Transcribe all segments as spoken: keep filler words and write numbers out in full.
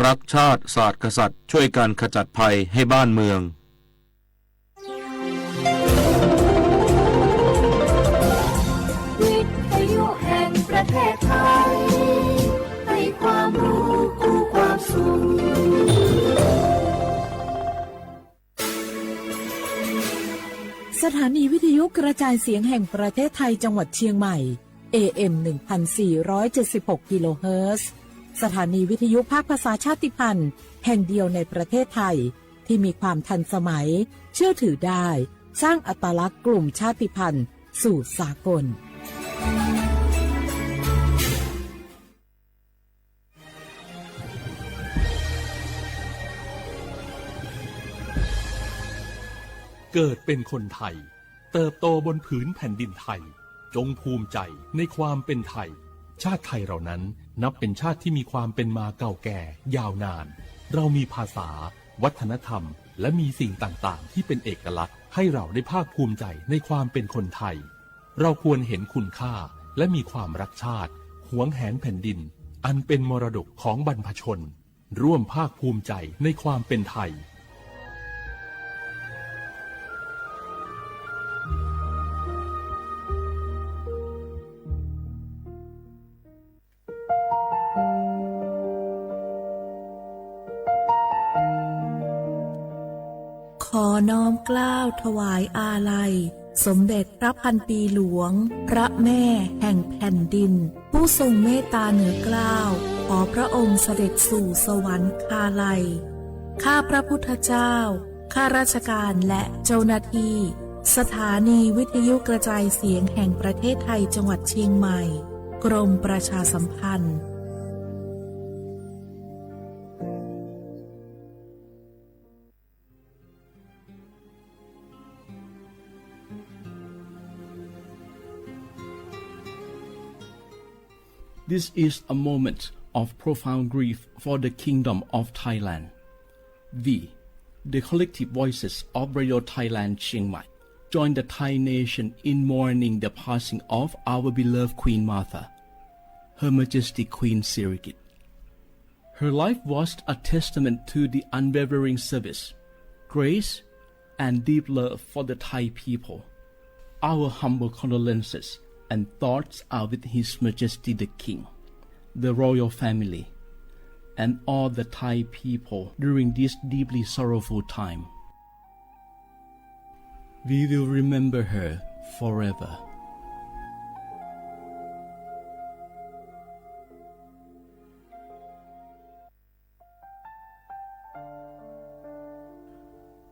รักชาติ ศาสตร์ กษัตริย์ ช่วยกันขจัดภัยให้บ้านเมือง วิทยุแห่งประเทศไทย ให้ความรู้คู่ความสุข สถานีวิทยุกระจายเสียงแห่งประเทศไทยจังหวัดเชียงใหม่ เอ เอ็ม หนึ่งพันสี่ร้อยเจ็ดสิบหก กิโลเฮิรตซ์ สถานีวิทยุภาคภาษาชาติพันธุ์แห่งเดียวในประเทศไทย ที่มีความทันสมัย เชื่อถือได้ สร้างอัตลักษณ์กลุ่มชาติพันธุ์สู่สากล เกิดเป็นคนไทย เติบโตบนผืนแผ่นดินไทย จงภูมิใจในความเป็นไทย ชาติไทยเรานั้นนับเป็นชาติที่มีความเป็นมาเก่าแก่ยาวนาน เรามีภาษา วัฒนธรรม และมีสิ่งต่างๆ ที่เป็นเอกลักษณ์ ให้เราได้ภาคภูมิใจในความเป็นคนไทย เราควรเห็นคุณค่า และมีความรักชาติ หวงแหนแผ่นดิน อันเป็นมรดกของบรรพชน ร่วมภาคภูมิใจในความเป็นไทย ขอน้อมเกล้าถวายอาลัย สมเด็จพระพันปีหลวง พระแม่แห่งแผ่นดิน ผู้ทรงเมตตาเหนือเกล้า ขอพระองค์เสด็จสู่สวรรคาลัย ข้าพระพุทธเจ้า ข้าราชการและเจ้าหน้าที่ สถานีวิทยุกระจายเสียงแห่งประเทศไทยจังหวัดเชียงใหม่ กรมประชาสัมพันธ์ This is a moment of profound grief for the Kingdom of Thailand. We, the collective voices of Radio Thailand Chiang Mai, join the Thai nation in mourning the passing of our beloved Queen Mother, Her Majesty Queen Sirikit. Her life was a testament to the unwavering service, grace, and deep love for the Thai people. Our humble condolences and thoughts are with His Majesty the King, the royal family, and all the Thai people during this deeply sorrowful time. We will remember her forever.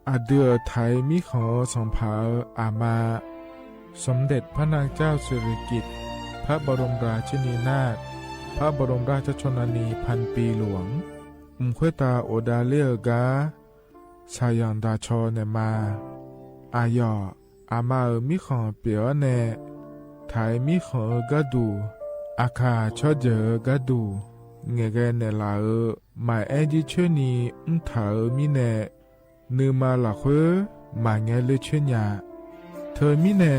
อะเดื่อไถมีของสองผาอามา สมเด็จพระนางเจ้าสิริกิติ์ พระบรมราชินีนาถ พระบรมราชชนนีพันปีหลวง อึมค่อยตาโอดาเล่อก๊า สาหยังดาชอแหน่มา อาหยอ อามาเอ๋อ มีของเปียแหน่ ไถมีของเอ๋อก๊าดู อาข่า ชอดเจ๋อเอ๋อก๊าดู แหง่แกแหน่หล่าเอ๋อ หมายแอ้นยี่เชื้อนี อึ้งถาเอ๋อ มีแหน่ นือมาหละเค้อ หมายแงเล่อเชื้อหญา เธอมีแหน่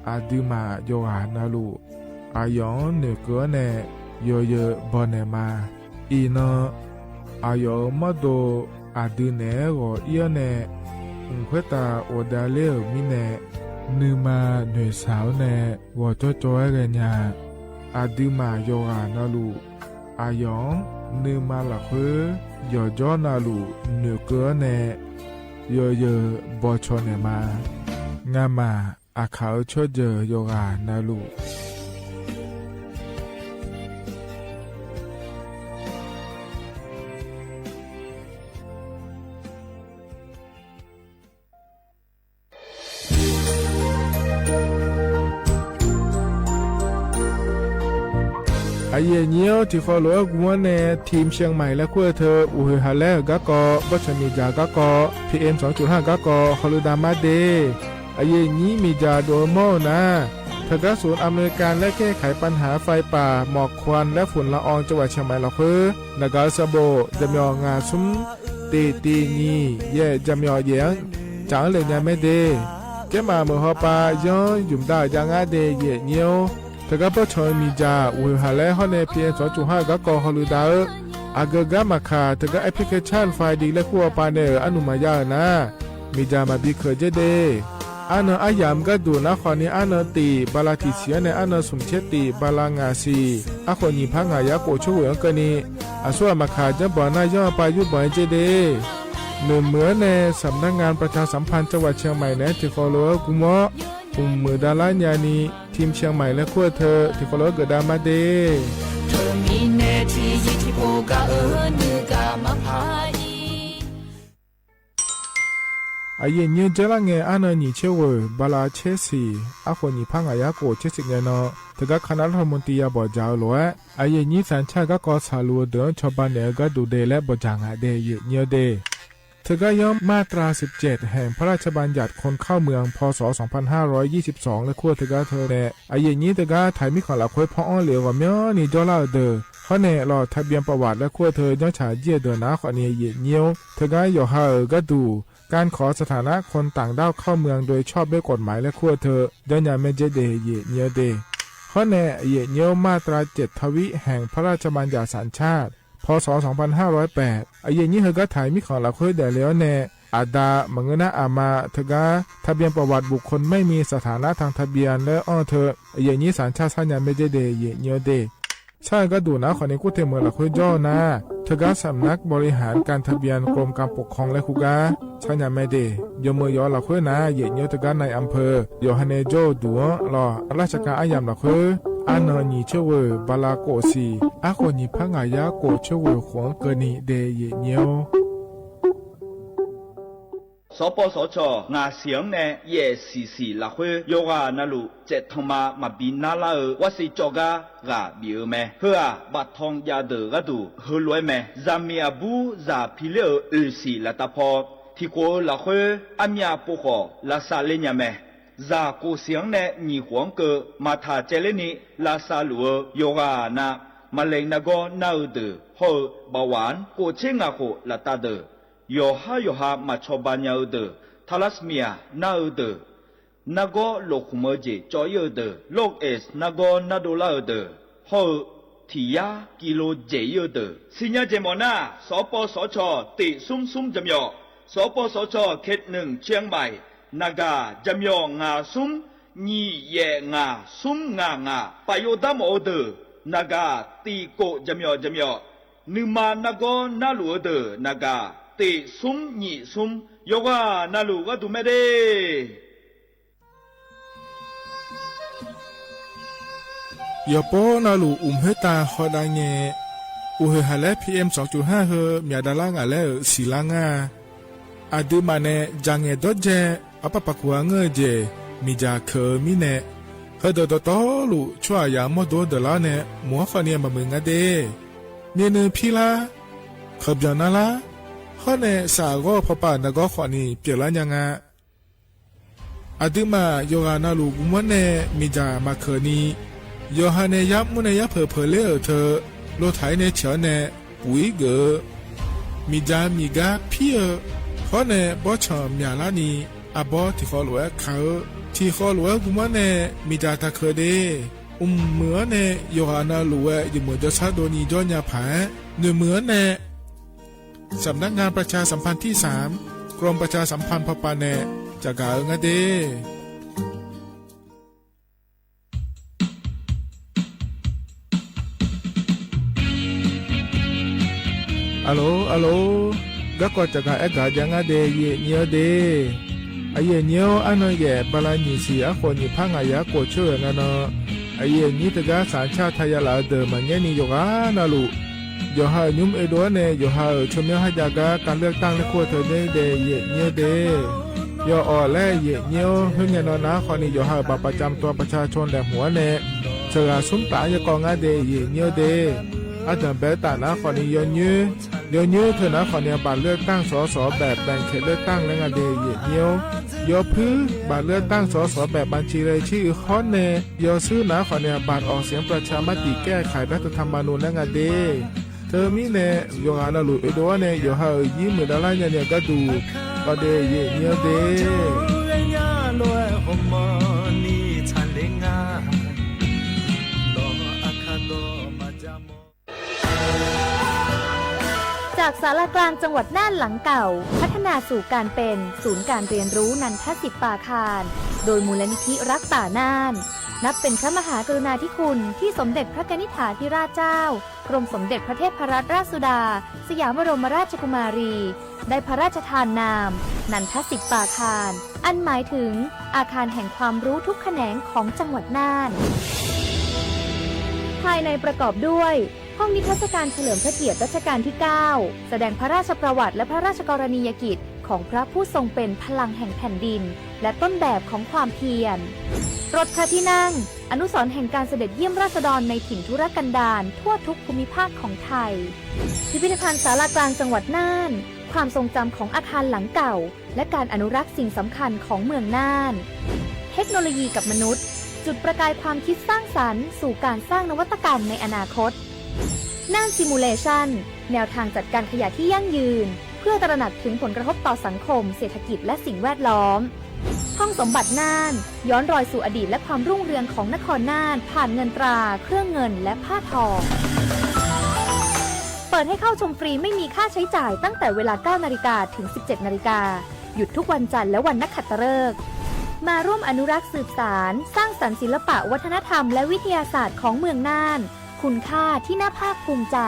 อะดือหม่า หยกหานาลู อาหยอง หน่วยเก๋อแหน่ หยอเยอ บ่แหน่มา อี่นอ อาหยอง มอดโด อะดือแหน่ หงออี้แหน่ อึมค่อยตา โอดาเล่อ มีแหน่ นือมา หน่วยสาวแหน่ หงอจ้อจอยแหน่หญา อะดือหม่า หยกหานาลู อาหยอง นือมาหละเค้อ หยอจ้อนาลู หน่วยเก๋อแหน่ หยอเยอ บ่ชอแหน่มา งาหม่า อะข่า ชอดเจ๋อ หยกหานาลู อะเย่เงี้ยว ตี้เคารพกั๋วแหน่ ทีมเชียงใหม่และขั้วเทอ อู่หือหาแลกก๊ากอ บ้านเชิงเมียจ๋าก๊ากอ พีเอ็มสองจุดห้าก๊ากอ ฮอลลีดามาเดย์ อะเย่นี้เมียจ๋าโดยมอลนะ เถิงกับศูนย์อำนวยการและแก้ไขปัญหาไฟป่า หมอกควันและฝุ่นละอองจังหวัดเชียงใหม่หละเค้อ หนังก๋านสะโบก จ๋ำเหยาะงาซุม เต๋ตี๋หยี่ แยะจ๋ำเหยาะแหยง จ๋างเหล่นยาแม่เดย์ เจ๊หม่าเหมือนฮอปา ย้อนหยุ่มด้ายังอ้าเดย์ แยะเงี้ยว เถิงกับบ้านเชิงเมียจ๋า อู่หือหาแลกฮอดแหน่ พีเอ็มสองจุดห้าก๊ากอ ฮอลลีดาเออ အဂုၤအဂၤမၤခး တဂၤ แอปพลิเคชัน ไฟดี လၢခူၣ်အပၤန့ၣ် အနုာ်မၤယါဧါနၤ, မ့ၢ်ယၤမၤဘံခၢၣ်ကဲဒ့ၣ်. အါနၢၤအါယၢ်မ့ၢ်ကဲဒိၣ်နၤဃိန့ၣ် အါနၢၤတ့ၢ် ဘါလါ ထံၣ်ဆံ န့ၣ် အါနၢၤ သုၣ်ဆံတ့ၢ် ဘါလါ ငါးဆံ အဃိ ညံးဖးငါးယါ ကိးဆၢဝဲၢ်အကၢၢ်နံၣ် အစိအမၤခး ယဲၢ်ဘီနၢ်ယီၢ် အပၢ်ယူၢ်ဘီကဲဒ့ၣ်. နုာ်မုာ်အီၤန့ၣ် สำนักงานประชาสัมพันธ์จังหวัดเชียงใหม่ န့ၣ် ထံၣ်ဃီလိာ်ဝဲ ကူမီ ကူမုာ်ဒၣ်လၢညါနံၣ် ထံၣ်ဆံမၤ လၢခူၣ်အထၢ ထံၣ်ဃီလိာ်ဝဲ ကဒါမးဒ့ၣ်. အယိာ်ညိ ကၠိလၢငဲၤ အါနၢၤ ညံးဆၢဝဲၢ် ဘါလါ ဆံဆံ အဃိ ညံးဖးငါးယါ ကိး ဆံဆံ န့ၣ်နီၤ တဂၤ คณะรัฐมนตรี ဘီၣ်စၢ်အလိၤဝဲ အယိာ်ညိ သၣ်ဆၣ် ဂၤကီၢ်ဆၣ်လိၤ ဒုးဆီၣ်ဘၣ်နဲၣ်အဂၤဒူၣ်ဒ့ၣ် လၢဘီၣ်စၢ်ငါဒ့ၣ် ယိာ်ညိဒ့ၣ်. ထၢဂၤယီၤ มาตรา สิบเจ็ด แห่งพระราชบัญญัติคนเข้าเมือง พ.ศ. สองพันห้าร้อยยี่สิบสอง လၢခူၣ်ထၢဂၤထၢန့ၣ် အယိာ်ညိတဂၤ ထၢၣ်မံခီၣ်လၢ်ခွဲ ဖီအီၣ်လ့ၣ်အဂီၢ် မၠီနံၤ ကၠိလၢအဒၢး ဃီန့ၣ် လီၤ ทะเบียนประวัติ လၢခူၣ်ထၢ ကၠီဆၣ် ယဲၢ်ဒၢး နၤဃိန့ၣ် ယိာ်ညိ ထၢဂၤယီၤဟးအဂၤဒူၣ် การขอสถานะคนต่างด้าวเข้าเมืองโดยชอบด้วยกฎหมาย လၢခူၣ်ထၢ ဒၣ်ညါမ့ၢ်ကဲဒ့ၣ် ယိာ်ညိဒ့ၣ်. ဃီန့ၣ် အယိာ်ညိ มาตรา เจ็ดทวิ แห่งพระราชบัญญัติสัญชาติ พ.ศ. สองพันห้าร้อยแปด အယိာ်ညိဟဲဂၤ ထၢၣ်မံခီၣ်လၢ်ခွဲဒၣ်လဲာ်အီၤန့ၣ် အဒါ မုၢ်ဂနၢအမါ ထၢဂၤ ทะเบียนประวัติบุคคลไม่มีสถานะทางทะเบียน လၢအီၤထၢ အယိာ်ညိ သၣ်ဆၣ် ဆါညါမ့ၢ်ကဲဒ့ၣ် ယိာ်ညိဒ့ၣ်. ဆၣ်အဂၤဒူၣ် နၤဃိန့ၣ် ကူၣ်ထဲမုၢ်လၢ်ခွဲကၠီနၤ ထၢဂၤ สำนักบริหารการทะเบียนกรมการปกครอง လၢခူၣ်ဂၤ ဆါညါမ့ၢ်ဒ့ၣ်. ယိာ်မုၢ်ယိာ်လၢ်ခွဲနၤ ယိာ်ညိတဂၤ นายอำเภอ ယိာ်ဟးန့ၢ်ကၠိဒူၣ်အီၤလီၤ ราชการ အါယၢ်လၢ်ခွဲ အါနၢၤ ညံးဆၢဝဲၢ် ဘါလါ ကိးဆံ အဃိ ညံးဖးငါးယါ ကိးဆၢဝဲၢ်ဃိးကၢၢ်နံၣ်ဒ့ၣ် ယိာ်ညိ สปสช. ငါးဆံန့ၣ် ယဲၢ်ဆံဆံ လၢ်ခွဲ ယိၤဂၤနၤလူၣ် စဲးထီၣ်မၤ မၤဘံနၤလၢအီၤ ဝဲစ့ၢ်ကီး ကၠီဂၤဂၤဘံၣ်အီၤမ့ၢ် ဟၢအဘၣ်ထွင်ယၤဒၢးဂၤဒူၣ် ဟၢလွဲမ့ၢ် စၢ်မ့ၢ်အဘူး စၢ်ဖံးလၢအီၤ အုၣ်ဆံ လၢတၢ်ဖီ ထံၣ်ကိးလၢ်ခွဲ အမ့ၢ်အပိာ်ဃီၣ် လၢစးလၢညါမ့ၢ် စၢ်ကိးဆံန့ၣ် ညံးဃိးကၢၢ် မၤထးကဲလဲၣ်နံၣ် လၢစးလူၢ်အီၤ ယိၤဂၤနၤ မၤလဲၤနဂီၢ်နၤအီၤဒၢး ဟီၣ်အီၤ ဘၣ်ဝၣ် ကိးဆံငါးဃိး လၢတၢ်ဒၢး ယီၤဟါယီၤဟါ မၤဆီၣ်ဘၣ်ညါအီၤဒၢး ทาลัสซีเมีย နၤအီၤဒၢး နဂီၢ်လိာ်ခိၣ်မၢၢ်ကၠ့ၣ် ကၠီအီၤဒၢး โรคเอดส์ နဂီၢ်နၤဒိၣ်လၢအီၤဒၢး ဟီၣ်အီၤ ထံၣ်ယါ กิโล ကၠ့ၣ်အီၤဒၢး ဆူညါကၠ့ၣ်မီၣ်နၤ สปสช. တ့ၢ်သုံးသုံး ကၠီမီၣ် สปสช. เขตหนึ่ง เชียงใหม่ နဂၤ ကၠီမီၣ် ငါးသုံး ညံးယဲၢ်ငါး သုံးငါးငါး ပာ်ယိၤဒၣ်မီၣ်အီၤဒၢး နဂၤ တံၢ်ကိး ကၠီမီၣ် ကၠီမီၣ် နုာ်မၤနဂီၢ်နၤလူၢ်အီၤဒၢး နဂၤ တ့ၢ်သုံး ညံးသုံး ယိၤဂၤနၤလူၢ်ဂၤဒူၣ်မ့ၢ်ဒ့ၣ်. ယီၤပီနၤလူၢ် အိၣ်မူဟဲတၢ်ဃီဒၣ်ညါ အိၣ်ဟ့ၣ်ဟးလၢ PM สองจุดห้า ဟၢ မၠးဒၣ်လၢအဂၤလၢအဆံလါငါ အဒုးမးန့ၣ် ကၠီငဲၣ်ဒီးကၠီ အပၢ်ပာ်ခူၣ်အငိုၢ်ကၠ့ၣ် မ့ၢ်ကၠီခဲမံၤန့ၣ် ဟၢဒီးတီတီလူၢ် ဆိအယၤမီၢ်ဒိဒၢးလီၤန့ၣ် မုၢ်ဟီၣ်ဃီန့ၣ် မၤမုာ်ငါဒ့ၣ် မ့ၢ်နုၤဖံလါ ခီပညီနၤလါ ဃီန့ၣ် စးအဂီၢ်ဖီပာ်နဂီၢ်ဃီန့ၣ် ပျဲလါညါငါ အဒုးမး ယိၤဂၤနၤလူၢ် ဂုၢ်မီၢ်န့ၣ် မ့ၢ်ကၠီမၤခဲနံၤ ယီၤဟးန့ၣ် ယါမူန့ၣ် ယါဖၢၣ်ဖၢၣ်လၢအီၤထၢ လိာ်ထဲန့ၣ် ဆၢန့ၣ် ပူၤအံၤဂ့ၤ မ့ၢ်ကၠီမံၤဂၤဖံအီၤ ဃီန့ၣ် ဘီဆၣ်မၠးလါနံၤ အဘီထံၣ်ဃီလိာ်ဝဲခါအီၤ ထံၣ်ဃီလိာ်ဝဲဂုၢ်မီၢ်န့ၣ် မ့ၢ်ကၠီတၢ်ခဲဒ့ၣ် အိၣ်မုာ်အီၤန့ၣ် ယိၤဂၤနၤလူၢ်ဝဲ ယမုၢ်ဒိၣ်ဆါဒိၣ်နံၤကၠီညါဖး နုာ်မုာ်အီၤန့ၣ် สำนักงานประชาสัมพันธ์ที่สาม กรมประชาสัมพันธ์ဖီပာ်န့ၣ် ကၠီကၤအၢငါဒ့ၣ် အလိၤ အလိၤ ဂၤကီၢ်ကၠီကၤအဲၣ်ဂၤဒဲးငါဒဲး ယဲၢ်ညိဒ့ၣ် အယဲၢ်ညိ အါနၢၤယဲၢ် ဘါလါ ညံးဆံ အဃိ ညံးဖးငါးယါ ကိးဆၢဝဲၢ်နၤနီၤ အယဲၢ်ညိတဂၤ သၣ်ဆၣ် ထါယၤလၢအဒၢး မၤငဲနံၤ ယိၤဂၤနၤလူၢ် ယီၤဟးအညိမ့ၢ်အဲၣ်ဒိးန့ၣ် ယီၤဟးအီၤ ဆိမိၣ်ဟါယၤဂၤ การเลือกตั้ง လၢခူၣ်ထၢန့ၣ်ဒဲး ယဲၢ်ညိဒ့ၣ် ယီၤအီၤလၢယဲၢ်ညိ ဟဲညါနီၤနၤဃီန့ၣ် ယီၤဟးအီၤ บัตรประจำตัวประชาชน လဲၣ်မုၢ်အီၤန့ၣ် စှၤဂၤ သုတၢ်အါယကီၢ်ငါဒဲး ယဲၢ်ညိဒ့ၣ် အတၢ်ဘဲတၢ်နၤဃီန့ၣ် ယီၤညိ ယီၤညိထၢနၤဃီန့ၣ် บัตรเลือกตั้ง สส แบบแบ่งเขตเลือกตั้ง လၢငါဒဲး ယဲၢ်ညိ ယီၤဖု บัตรเลือกตั้ง สส แบบบัญชีรายชื่อ ဃီန့ၣ် ယီၤဆူနၤဃီန့ၣ် บัตรออกเสียงประชามติแก้ไขรัฐธรรมนูญ လၢငါဒဲး ထၢမံၤန့ၣ် ယိၤဂၤနၤလူၢ် အဲၣ်ဒိးန့ၣ် ယီၤဟးအီၤ ယံမုၢ်ဒၣ်လၢညါန့ၣ် အဂၤဒူၣ် ကီးဒဲး ယဲၢ်ညိဒ့ၣ် จากศาลากลางจังหวัดน่านหลังเก่า พัฒนาสู่การเป็นศูนย์การเรียนรู้นันทสิทธิ์ปาคาร โดยมูลนิธิรักป่าน่าน นับเป็นพระมหากรุณาธิคุณที่สมเด็จพระกนิษฐาธิราชเจ้า กรมสมเด็จพระเทพรัตนราชสุดา สยามบรมราชกุมารี ได้พระราชทานนาม นันทสิทธิ์ปาคาร อันหมายถึงอาคารแห่งความรู้ทุกแขนงของจังหวัดน่าน ภายในประกอบด้วย ห้องนิทรรศการเฉลิมพระเกียรติรัชกาลที่เก้า แสดงพระราชประวัติและพระราชกรณียกิจของพระผู้ทรงเป็นพลังแห่งแผ่นดิน และต้นแบบของความเพียร รถพระที่นั่ง อนุสรณ์แห่งการเสด็จเยี่ยมราษฎรในถิ่นทุรกันดารทั่วทุกภูมิภาคของไทย พิพิธภัณฑ์ศาลากลางจังหวัดน่าน ความทรงจำของอาคารหลังเก่า และการอนุรักษ์สิ่งสำคัญของเมืองน่าน เทคโนโลยีกับมนุษย์ จุดประกายความคิดสร้างสรรค์สู่การสร้างนวัตกรรมในอนาคต น่าน Simulation แนวทางจัดการขยะที่ยั่งยืน เพื่อตระหนักถึงผลกระทบต่อสังคม เศรษฐกิจ และสิ่งแวดล้อม ห้องสมบัติน่าน ย้อนรอยสู่อดีตและความรุ่งเรืองของนครน่าน ผ่านเงินตรา เครื่องเงิน และผ้าทอ เปิดให้เข้าชมฟรีไม่มีค่าใช้จ่ายตั้งแต่เวลา เก้านาฬิกา ถึง สิบเจ็ดนาฬิกา หยุดทุกวันจันทร์และวันนักขัตฤกษ์ มาร่วมอนุรักษ์สืบสาน สร้างสรรค์ศิลปะวัฒนธรรมและวิทยาศาสตร์ของเมืองน่าน คุณค่าที่น่าภาคภูมิใจ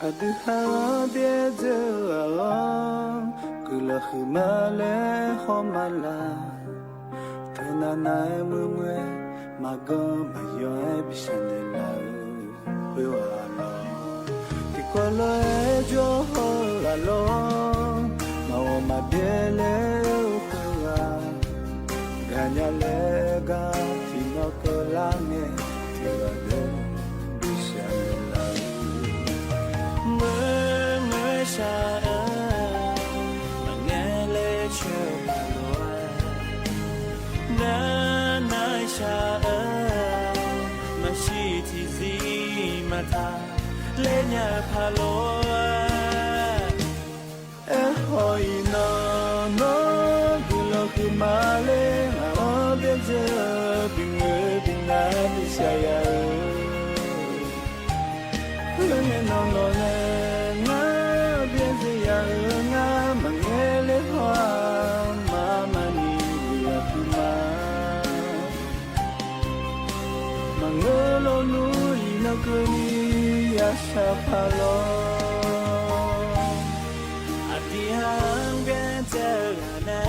อะดื้อหาเบียเจออะลอ กือละหือมาแลฮอมาลา เธอหน้าไหนเมื่อเมื่อย มาเกอมาย้อยบิชันเดลาเออ เพื่อว่าลอ ติกว่าลอยจ่อฮออะลอ มาว่ามาเบียแลเพื่อว่า กาญาแลกา ตี้นอกเกอลาเง ตี้ว่าเดินบิชันเดลาเออ เมื่อเมื่อยชาเออ มาแงแลเชื่อมาลอย นานาชาเออ มาชี้ตี้ซีมาตา เลญาพาลอย เอฮอยนอนอ กือลอคือมาเล มาออเบียเจอ บิงเอบิงนาบิชายาเออ เออ เงนองลอแล งา เบียเจอยาเออ งา มาเงเลฮอ มา มา ဖးလီၤ အတံၢ်ဟၢင်ၣ်ပျဲၢ်စၢၤဂၤနဲ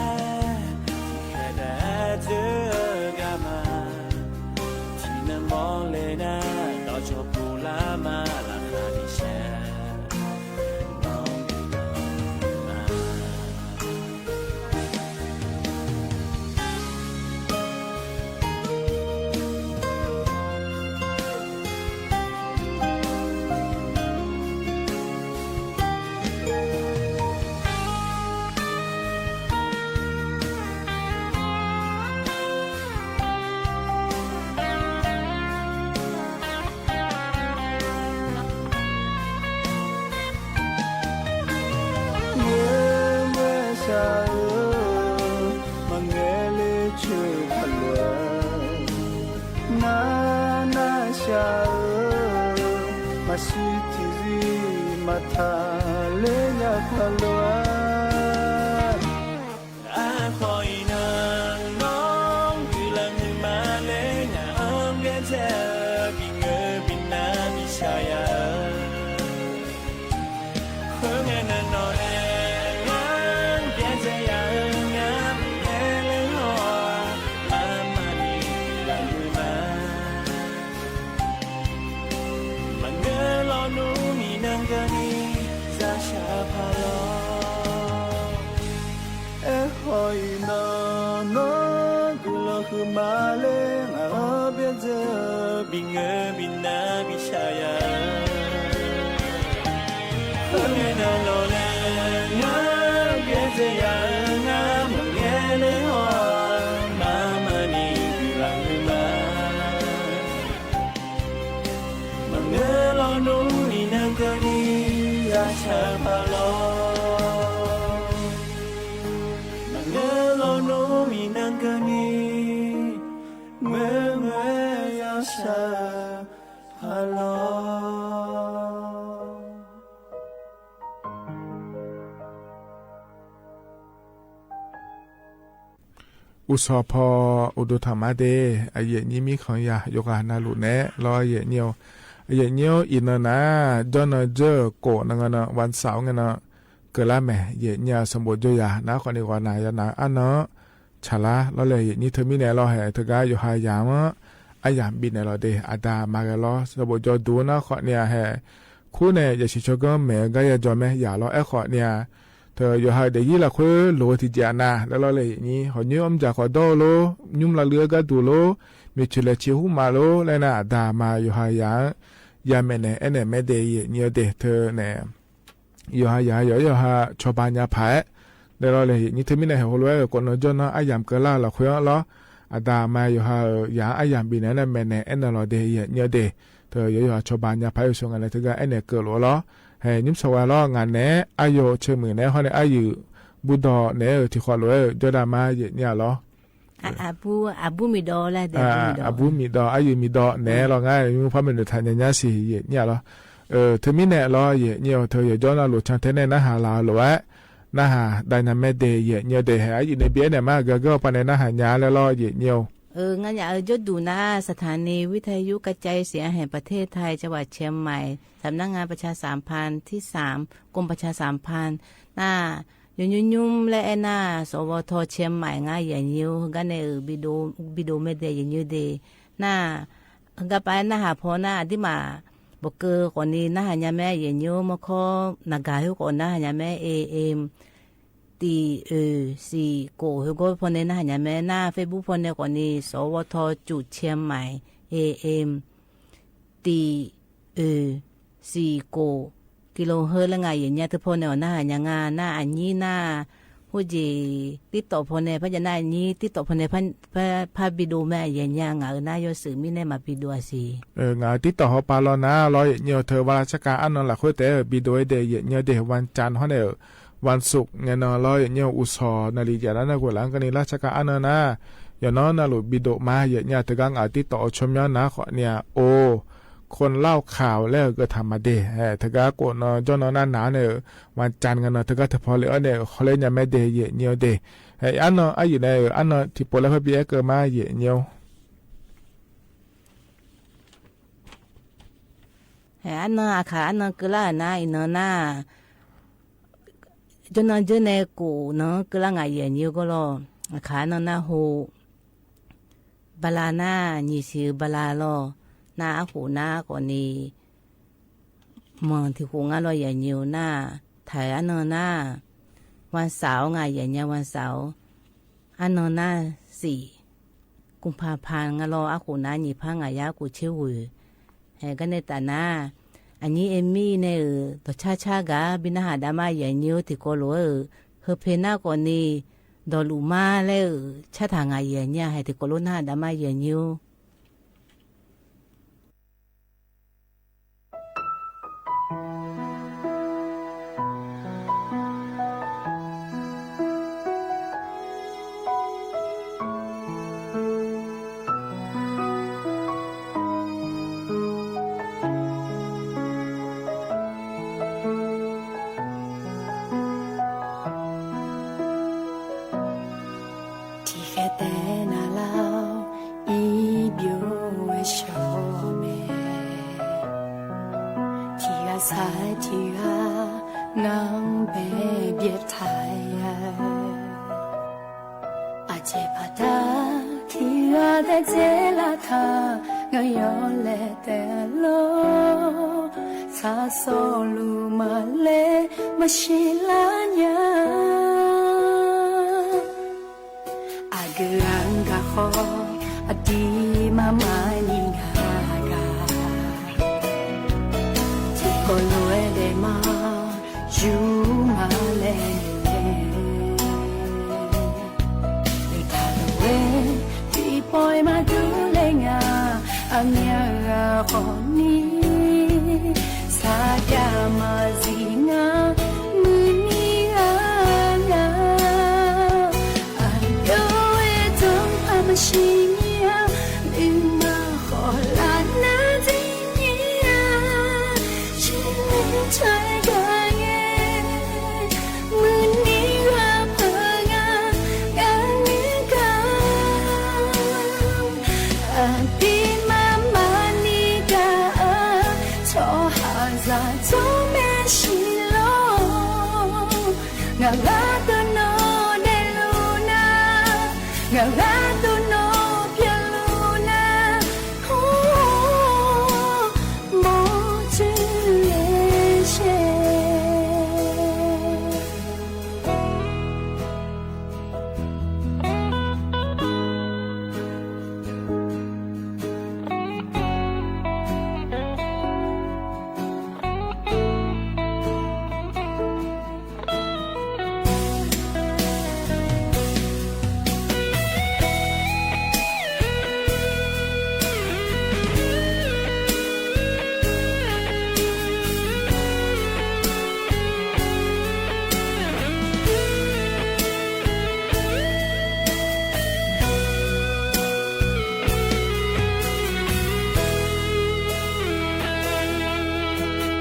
ထံၣ်ဂၤဒၣ်စၢၤဂၤမး ထံၣ်နမီၢ်လဲၤနၤ ဒီးဆီၣ်ပူၤလၢမၤလၤဃာ်ဒံးဆဲး မ့ၢ်ဝဲစှၤဧၢ မၤငဲၤလၢဆၢခီလွဲ နၤ နၤစှၤဧၢ မၤဆံးထံၣ်စံး မၤထးလၢယၤခီလွဲ အဃိအံၤနၤ နီၢ်ကုလၢမုၢ်မၤလၢ နၤအီၣ်ကဲစဲး ဘံၣ်ငၢၢ်ဘံၣ်နၤဘံၣ်ဆှးယၤဧၢ ဃုငဲနနီၢ်အဲ နၤကဲစဲးယၤဧၢ နၤမၤလဲၤလၢဟီၣ် မၤမၤန့ၢ်လၢမုၢ်မၤ မၤငၢၢ်လီၤနူမံၤနၤကနံၤ ယၤဆၢဖးလီၤ အဲၣ်ဟီၣ်အံၤနၤ နီၢ်ကုလၢမုၢ်မၤလၢ နၤအီၣ်ကဲစဲး ဘံၣ်ငၢၢ်ဘံၣ်နၤဘံၣ်ဆှးယၤ ဃုငဲနနီၢ်အဲ နၤကဲစဲးယၤဧၢ နၤမၤလဲၤလၢဟီၣ် မၤမၤန့ၢ်လၢမုၢ်မၤ မၤငၢၢ်လီၤနူမံၤနၤကနံၤ ယၤဆၢဖးလီၤ မၤငၢၢ်လီၤနူမံၤနၤကနံၤ မ့ၢ်ဝဲယၤဆၢဖးလီၤ အိၣ်ဆီဖီ အိၣ်ဒိၣ်ထီၣ်မးဒဲး အယဲၢ်နံၣ်မံခီယၤ ယိၤဃာ်နၤလိာ်နဲးလီၤ အယဲၢ်နံၣ်ဧိၤ အယဲၢ်နံၣ်ဧိၤ အံၤနၤနၤ ကၠီနၤကၠၢၢ်ကိးနၤဂီၢ်နၤ ဝၣ်စၢးအိၣ်ဂ့ၤနၤ ကလါမဲာ် ယဲၢ်နံၣ်အစံၣ်ဘိၣ်ကၠိယၤ နၤဃီန့ၣ်ဂီၢ်နၤယၤနၤအါနၤ ဆၣ်လါလီၤလဲၣ် ယဲၢ်နံၣ်ထၢမံၤန့ၣ်လီၤ ဟဲ တဂၤယိၤဟၣ်ယၤမး အယၣ်ဘံၣ်နဲၣ်လီၤဒဲး အတၢ်မၤဂ့ၤလီၤ စံၣ်ဘိၣ်ကၠိဒိၣ်နၤဃီန့ၣ် ဟဲ ခူန့ၣ် ယဆံးဆၢကီမဲာ် ကါယၤကၠီမဲာ်ယၤလီၤ အဲၣ်ဃီန့ၣ် တယံာ်လၢ်ဃုလိၤဝဲတံၢ်ကၠးနၤ လၢလီၤလဲၣ်ယဲၢ်နံၣ် ဟီၣ်ညိအီၣ်မ့ၢ်ကၠၢ်ကီၢ်ဒီလိၤ ညူမလၢလုၢ်အဂၤဒူလိၤ မ့ၢ်ဆၢလဲၤဆံးဟူမးလိၤ လၢနၤအတၢ်မၤယိၤဟၣ်ယၤ ယၤမဲာ်နဲၣ် အဲၣ်နဲၣ်မဲာ်ဒဲးယဲၢ်နံၣ်အီၤဒဲး ထၢန့ၣ် ယိၤဟၣ်ယၤ ယိၤဟၣ်ယိၤဟၣ် ဆီၣ်ဘၣ်ညါဖး လၢလီၤလဲၣ်ယဲၢ်နံၣ်ထၢမံၤန့ၣ် ဟဲဟိလိၤဝဲ ကိးနီၢ်ကၠီနီၢ် အယၣ်ကလါလီၤဃုလီၤ အတၢ်မၤယိၤဟၣ်ယၤ အယၢ်ဘံၣ်နဲၣ် မဲာ်နဲၣ် အဲၣ်နဲၣ်လီၤဒဲး ယဲၢ်နံၣ်အီၤဒဲး ထၢယိၤဟၣ်ဆီၣ်ဘၣ်ညါဖး ယဆိၣ်ဂ့ၤလၢတဂၤအဲၣ်နဲၣ်ကၢၢ်လိာ်လီၤ ဟဲ နံၣ်ဆိၣ်ဝဲလီၤ ငါနဲၣ် အယိၤဆၢမုၢ်နဲၣ် ဟီန့ၣ် အယုၢ်ဘူးဒီးနဲၣ် ထံၣ်ဃီလိာ်ဝဲ ကၠီဒၣ်မါ ယဲၢ်နံၣ်အီၤလီၤ အဘူးမံၤဒီးလၢ အဘူးမံၤဒီး အယုၢ်မံၤဒီးနဲၣ်လီၤ ငါ မ့ၢ်ဖးမုၢ်နုာ်ထၣ်ညါညါစံး ယဲၢ်နံၣ်အီၤလီၤ ထၢမံၤနဲၣ်လီၤ ယဲၢ်နံၣ်အီၤ ထၢယဲၢ်ကၠီနီၢ်လိာ်ဆၣ်ထဲန့ၣ် နၢ်ဟါလၢလိာ်ဝဲ နၢ်ဟါဒၣ်ညါမဲာ်ဒဲး ယဲၢ်နံၣ်အီၤဒဲး ဟဲ အယုၢ်န့ၣ် ဘံၣ်အဲၣ်နဲၣ်မး ဂၤဂၤပှၤန့ၣ် နၢ်ဟါညါလၢလီၤ ယဲၢ်နံၣ်အီၤ ငါညါအၢ ကၠီဒူၣ်နၤ สถานีวิทยุกระจายเสียงแห่งประเทศไทย จังหวัดเชียงใหม่ สำนักงานประชาสัมพันธ์ที่สาม กรมประชาสัมพันธ์ နၤ ယိၤညိုညိုလၢအဲၣ်နၤ สวท เชียงใหม่ ငါ ယဲၢ်နံၣ်အီၤ ဂၤန့ၣ်အၢ ဘံၣ်ဒိၣ်မဲာ်ဒဲး ယဲၢ်နံၣ်အီၤဒဲး နၤ ဂၤပာ်နၢ်ဟါဖီနၤ ဒ်မး ဘၣ်ကၢၤဃီန့ၣ် နၢ်ဟါညါမဲာ် ယဲၢ်နံၣ်အီၤ မခီ နဂၤဟဲဃီ နၢ်ဟါညါမဲာ် AM တံၢ်အၢၣ်စံၣ်ကိၣ် ဟဲဃီဖီန့ၣ် နၢ်ဟါညါမဲာ် နၤ Facebook ဖီန့ၣ်ဃီန့ၣ် สวท จุด เชียงใหม่ AM တံၢ်အၢၣ်စံၣ်ကိၣ် กิโลเฮิรตซ์ လၢငါ ယဲၢ်နံၣ်အီၤ ထၢဖီန့ၣ်အီၤ နၢ်ဟါညါ ငါ နၤ အညံၤ နၤ ဟူးက့ၤ TikTok ဖီန့ၣ် ဖဲယဲၢ်နံၣ်အီၤ အညံၤ TikTok ဖီန့ၣ် ဖးဘံၣ်ဒိၣ်မဲာ် ယဲၢ်နံၣ်အီၤ ငါအၢ နၤ ယိၤစံးမံၤန့ၣ် မၤဘံၣ်ဒိၣ်အစံး ငါ TikTok ဟီၣ်ပာ်လီၤနၤလီၤ ယဲၢ်နံၣ်အီၤ ထၢ วันราชการ အါနီၤ လၢ်ဃုတဲ ဘံၣ်ဒိၣ်ဝဲဒဲး ယဲၢ်နံၣ်အီၤဒဲး วันจันทร์ ဟီန့ၣ် วันศุกร์ ငဲနီၤလီၤ ယဲၢ်နံၣ်အီၤ အိၣ်ဆီၣ် နၣ်ရံၣ်ယဲၢ်လါ နၢ်ကွဲးလၢကန့ၣ် ราชการ အါနီၤနၤ ယဲၢ်နံၣ်အီၤ နၤလိာ်ဘံၣ်ဒိၣ်မး ယဲၢ်နံၣ်အီၤ တဂၤ ငါ TikTok အီၤ ဆိမိၣ်နၤဃီန့ၣ် အိၣ် คนเล่าข่าว လၢအဂၤထၢၣ်မးဒဲး တဂၤကိးနီၢ်ကၠီနီၢ် နၤနၤန့ၣ် วันจันทร์ ငဲနီၤ တဂၤထၢဖီလံအီၤန့ၣ် ဃီလၢညါမဲာ်ဒဲး ယဲၢ်နံၣ်အီၤဒဲး အါနီၤ အယုၢ်န့ၣ် အါနီၤ ထံၣ်ပိာ်လၢဖဲဘံၣ်အဲၣ်ကၢၤမး ယဲၢ်နံၣ်အီၤ ဟဲ အါနၢ အခါအါနၢ ကလၢနၤ အံၤနၢနၤ ယိနၢယိနဲကိးနၢ ကလၢငါယဲၢ်ညိကီးလီၤ. အခါအါနၢနၤဟူ ဘလါနၤ နံၣ်ဆံဘလါလီၤ. နၤအဃိနၤကီးန့ၣ် မ့ၢ်ထံၣ်ဃိငါလီၤယဲၢ်ညိနၤ ထၢၣ်အါနၢနၤ ဝၣ်စၢ်အိၣ် ငါယဲၢ်ညိဝၣ်စၢ်အိၣ် အါနၢနၤစံး ကုမ်ၽါဖးငါလီၤ အဃိနၤ နံၣ်ဖးငါယါကူၣ်ဆ့ဝဲ ဟဲ ကနဲတၢ်နၤ အနံၣ်အမံၤန့ၣ်ဧၢ ဒီးဆါဆါဂၤ ဘၣ်နဟးဒါမါယဲၢ်ညိထံၣ်ကီးလိာ်ဧၢ ဟၢဖဲနၤကီးန့ၣ် ဒီးလူၤမါလဲၣ်ဧၢ ဆါထၢၣ်ငါယဲၢ်ညိ ဟဲထံၣ်ကီးလိာ်နဟးဒါမါယဲၢ်ညိ ထံၣ်ဃဲတဲနၤလၢ အံၤဘျိဝဲဆိမဲာ် ထံၣ်ဂၤဆါထံၣ်ဂၤ နဘဲဘျဲးထါယၤ အစဲးဖးတၢ် ထံၣ်ဂၤတဲစဲးလၢထါ ငါယီၤလဲၤတဲလီၤ ဆၣ်စီလူၤမၤလဲၤ မၤရှံလၢညါ အကလၢၢ်ကဃီ အဒံးမၤမၤနံၤဂၤဂၤ ထံၣ်ကီးလိာ်ဝဲဒဲးမး ယူမၤလဲၤန့ၣ် လၢတၢ်လၢဝဲ ဒ်ပှၤမၤဒုးလဲၤငါ အမံၤဂၤဃီန့ၣ် ဆၣ်ကမၤစံးနၤ မုၢ်နံၤဂၤဂၤ အဒိဝဲတဖၣ် မၤရှံမံၤဧါ မုၢ်မၤဃီလၢနၤဒ်န့ၣ်ဧါ ရှံလ့ဆၢကၤယဲ မုၢ်နံၤဂၤဖၢဂၤ ဂၤန့ၣ်ကၤ အဒံးမၤမၤနံၤဂၤအၢ ထီၣ်ဟးစၢ် ထီၣ်မဲာ်ဆံလီၤ ငါဂၤတနီၤဒဲးလိာ်နၤ ငါဂၤတနီၤပျဲလိာ်နၤ ဟိ မ်သုလဲၤဆဲး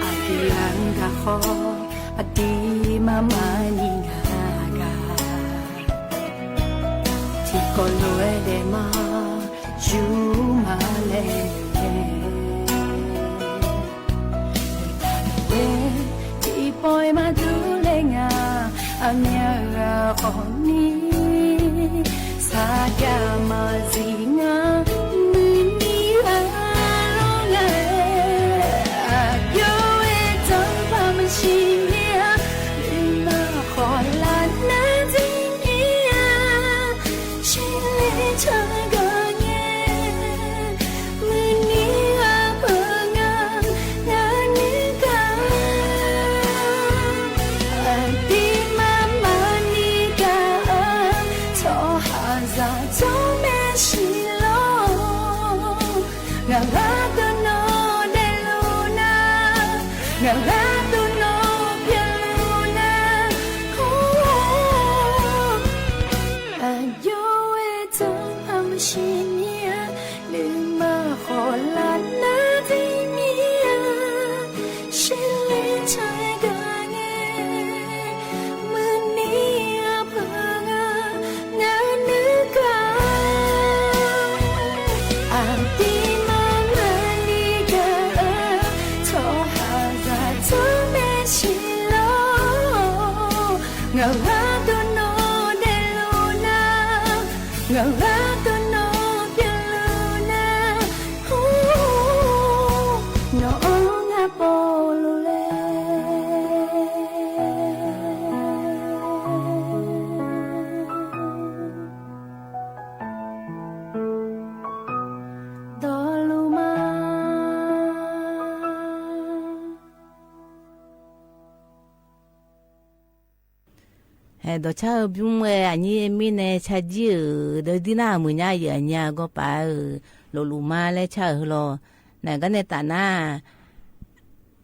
အကလၢၢ်ကဃီ အဒံးမၤမၤနံၤဂၤဂၤ ထံၣ်ကီးလိာ်ဝဲဒဲးမး ယူမၤလဲၤန့ၣ် ဝဲ ဒ်ပှၤမၤဒုးလဲၤငါ အမံၤဂၤဃီန့ၣ် ဆၣ်ကမၤစံးနၤ မုၢ်နံၤဂၤလီၤလၢ အပျိဝဲတဖၣ် မၤရှံမံၤဧါ မုၢ်မၤဃီလၢနၤဒ်န့ၣ်ဧါ ရှံလ့ဆၢကၤယဲ မုၢ်နံၤဂၤဖၢဂၤ ဂၤန့ၣ်ကၤ အဒံးမၤမၤနံၤဂၤအၢ ထီၣ်ဟးစၢ် ထီၣ်မဲာ်ဆံလီၤ ငါဂၤတနီၤဒဲးလိာ်နၤ ငါဂၤတနီၤပျဲလိာ်နၤ ဟိ အယိဝဲတဖၣ် မၤရှံမံၤဧါ မုၢ်မၤဃီလၢနၤဒ်န့ၣ်ဧါ ရှံလ့ဆၢကၤယဲ မုၢ်နံၤဂၤဖၢဂၤ ဂၤန့ၣ်ကၤ အဒံးမၤမၤနံၤဂၤအၢ ထီၣ် အဲ ဒိးဆါဧၢ ဘုမ့ၢ် အညိအမ့ၢ်နဲ ဆါကၠံဢေႃႈ ဒီးဒ်နၢ်အမုာ်ညါယဲၢ်အညိအဂီၢ်ပၢ်ဧၢ လိာ်လူၢ်မါလၢဆါဧၢလီၤ နကန့ၣ်တၢ်နါ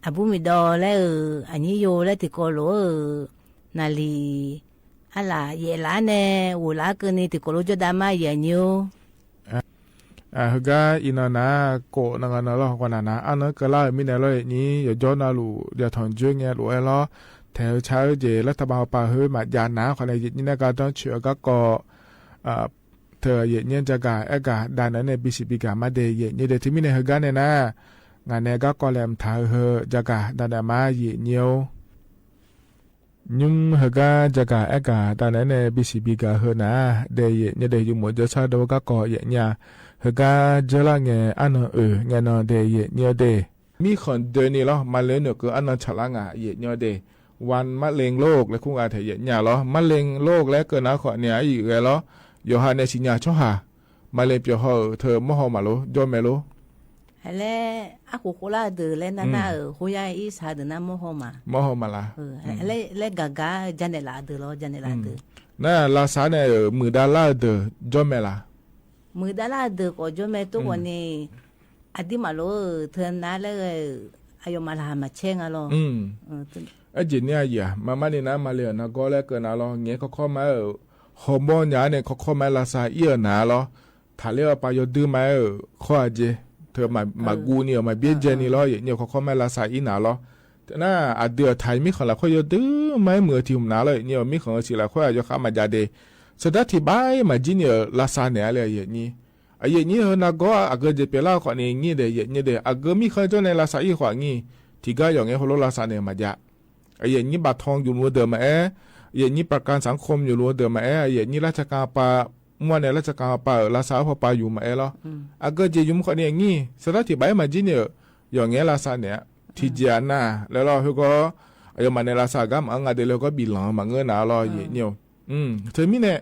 အဘူမုၢ်ဒီးလၢဧၢ အညိယိလၢထံကီၢ်လိၤဧၢ နလံာ် အလၣ်ယဲၢ်လါန့ၣ် အိၣ်လၢကၢၢ်နံၤထံကီၢ်လိၤ ကၠီဒါမါယဲၢ်အညိ အ ဟဲဂၤ အံၤနီၢ်နၤ ကိးနဂၤနီၢ်လီၤ ကွၢ်နၤနၤ အါနၢကလါမံၤနဲၣ်လီၤ ယဲၢ်နံၣ် ယကၠီနၤလူၤ ယထွံၣ်ကၠိငဲလူၤအဲၣ်လီၤ ထဲဆါဧၢ ယဲၢ်လၢတၢ်ဘၣ်ပာ်ဟဲမၤယၤနၤ ခီန့ၣ် ယဲၢ်နံၣ်န့ၣ် ကါတၢ်ဆၢအဂၤကိး အ ထဲယဲၢ်နံၣ် ကၠီဂၤ အဲၣ်ဂၤ ဒၣ်နၤန့ၣ် ဘံစံးဘံဂၤမးဒဲး ယဲၢ်နံၣ်ဒဲး ထဲမံၤနဲၣ် ဟဲဂၤန့ၣ်နၤ ငါန့ၣ် ကါကိးလဲၣ် မထါဟဲ ကၠီဂၤ ဒၣ်နၤမါ ယဲၢ်နံၣ်ဧိၤ နံၣ်ဟဲဂၤ ကၠီဂၤ အဲၣ်ဂၤ တၢ်နၤန့ၣ် ဘံစံးဘံဂၤဟဲနၤ ဒဲး ယဲၢ်နံၣ်ဒဲး ယမူယဆါဒီးကါကိး ယဲၢ်နံၣ်ဧၢ ဟဲဂၤ ကၠီလၢငဲ အါနၢအၢ ငဲနီၢ်ဒဲး ယဲၢ်နံၣ်ဒဲး မံၣ်ဃၢၣ်ဒၢနံၣ်လီၤ မၤလ့ၤနုာ်ကၢအါနၢဆၣ်လါငါ ယဲၢ်နံၣ်ဒဲး ဝၢၼ်မးလ့ၤလိၤ လၢခူငါထဲ ယဲၢ်နံၣ်လီၤ မးလ့ၤလိၤ လၢကၢၢ်နၤခီန့ၣ် အံၤဂဲၤလီၤ ယိၤဟၣ်န့ၣ် စံၣ်ညီၣ်ဆီဟၣ် မၤလ့ၤပၠီၤဟီၣ်ဧၢ ထဲမီၢ်ဟီၣ်မးလိၤ ကၠီမဲလိၤ ဟဲလၢ အဃိဃိလၢအဒၢးလၢနၢ်နၢ်ဧၢ ဃိယါအံၤစၢ်ဒၢးနၢ်မီၢ်ဟီၣ်မး မီၢ်ဟီၣ်မးလၢ လၢ လၢဂၤဂၤ ကၠီနဲၣ်လၢအဒၢးလီၤ ကၠီနဲၣ်လၢအဒၢး နၤ လါစၢ်န့ၣ် မုၢ်ဒါလၢအဒၢး ကၠီမဲလၢ မုၢ်ဒါလၢအဒၢးကိး ကၠီမဲတိၢ်ကိးန့ၣ် အဒ်မးလိၤ ထဲနၤလၢ အယီၤမၤလၢ်ဟးမၤဆဲးငါလီၤ အယဲၢ်နံၣ်အယံၤ မၤမးန့ၣ်နၤ မၤလ့ၤအနၤဂီၢ်လၢကၢၢ်နၤလီၤ ငဲခီခီမး ဟီၣ်မီၢ်ညါန့ၣ် ခီခီမး လါစၢ်အံၤအနၤလီၤ ထးလၢအပၢ်ယီၤဒုးမး ခီအက့ၤ ထဲမၤကူနံၤ မၤဘျ့ကဲနံၤလီၤ ယဲၢ်နံၣ် ခီခီမး လါစၢ်အံၤနၤလီၤ နၤ အဒၢးအထးမံၣ်ဃီလၢ် ခီယီၤဒုးမး မုၢ်ထံၣ်နၤလီၤ ယဲၢ်နံၣ် မံၣ်ဃီဆံးလၢ် ခီယီၤဃာ်မၤယၤဒဲး စဒၣ်ထံၣ်ဘၣ်မၤကၠံန့ၣ် လါစၢ်န့ၣ်လၢ ယဲၢ်နံၣ် အယဲၢ်နံၣ် ဟဲနၤဂီၢ် အဂ့ၤကဲပျဲလၢခီန့ၣ် နံၣ်ဒဲး ယဲၢ်နံၣ်ဒဲး အဂ့ၤမံၣ်ဃီကၠီန့ၣ် လါစၢ်အံၤဃီနံၣ် ထံၣ်ဂၤယီၤငဲဟိလိလါစၢ်န့ၣ် မၤယၤ အယဲၢ်နံၣ်ဘၣ်ထွဲယိၤလူၤဒၢးမးအဲ အယဲၢ်နံၣ် ประกันสังคม ယိၤလူၤဒၢးမးအဲ အယဲၢ်နံၣ် ราชการ ပၢ် မွဲန့ၣ် ราชการ ပၢ် လါစၢ်အဖီပၢ်ယိၤမးအဲလီၤ အဂ့ၤကဲယိၤမးခီန့ၣ် နံၣ် စဒၣ်ထံၣ်ဘၣ်မၤကၠံန့ၣ် ယီၤငဲလါစၢ်န့ၣ် ထံၣ်ကဲနၤ လၢလီၤ ဟဲဂီၢ် အယီၤမးန့ၣ် လါစၢ်ဂၤမၤအၢငါဒဲးလၢဂီၢ်ဘံၣ်လီၤ မၤငၢၢ်နၤလီၤ ယဲၢ်နံၣ် ထဲမံၤန့ၣ်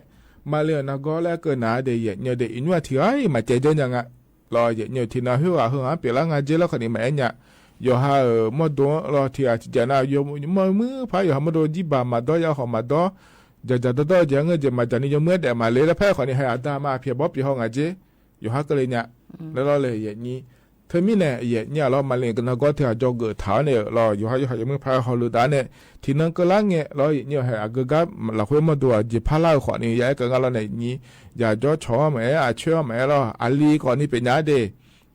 မၤလ့ၤအနၤဂီၢ်လၢကၢၢ်နၤဒဲး ယဲၢ်နံၣ်ဒဲး အညိၣ်အထံၣ်ဂၤအံၤ မၤကဲကၠီညါငါ လီၤ ယဲၢ်နံၣ် ထံၣ်နၤဟဲဂၤဟဲဂၤ ပျဲလၢငါကၠ့လီၤခီန့ၣ် မၤအဲၣ်ညါ ယီၤဟးဧၢ မီၢ်ဒိၣ်လီၤ ထံၣ်အထံၣ်ကဲနၤ ယိၤမုၣ်ဖး ယီၤဟးမီၢ်ဒိၣ် ယံၣ်ဘၣ်မၤဒီး ယီၤဟီၣ်မၤဒီး ယၤယၤဒီဒီ ယၤငၢၢ် ယမၤယၤနံၣ် ယမိၢ်အဲၣ်ဒိးမၤလ့ၤလၢဖဲခီန့ၣ် ဟဲအတၢ်မၤဖျဲးဘီဖျဲးဟီၣ်ငါကၠ့ ယီၤဟးကလဲၤညါ လၢလီၤလၢယဲၢ်နံၣ် ထဲမံၤန့ၣ် ယဲၢ်နံၣ်အလီၤ မၤလ့ၤကနၢ်ကီၢ်ထဲအကၠီကၢၢ်ထးန့ၣ်လီၤ ယီၤဟါယီၤဟးယမိၢ်ဖးဟီၣ်လိာ်တၢ်န့ၣ် ထံၣ်နၢ်ကလါငဲၢ်လီၤ ယဲၢ်နံၣ်ဟဲအဂ့ၤဂၤ လၢဃိမီၢ်ဒိၣ်အယံၤဖးလၢ်ဃီန့ၣ် ယအဲၣ်ကငါလီၤန့ၣ် ယဲၢ်နံၣ် ယၤကၠီဆီမးအဲၣ် အဆွဲမးအဲၣ်လီၤ အလံၤဃီန့ၣ်ပညါဒ့ၣ်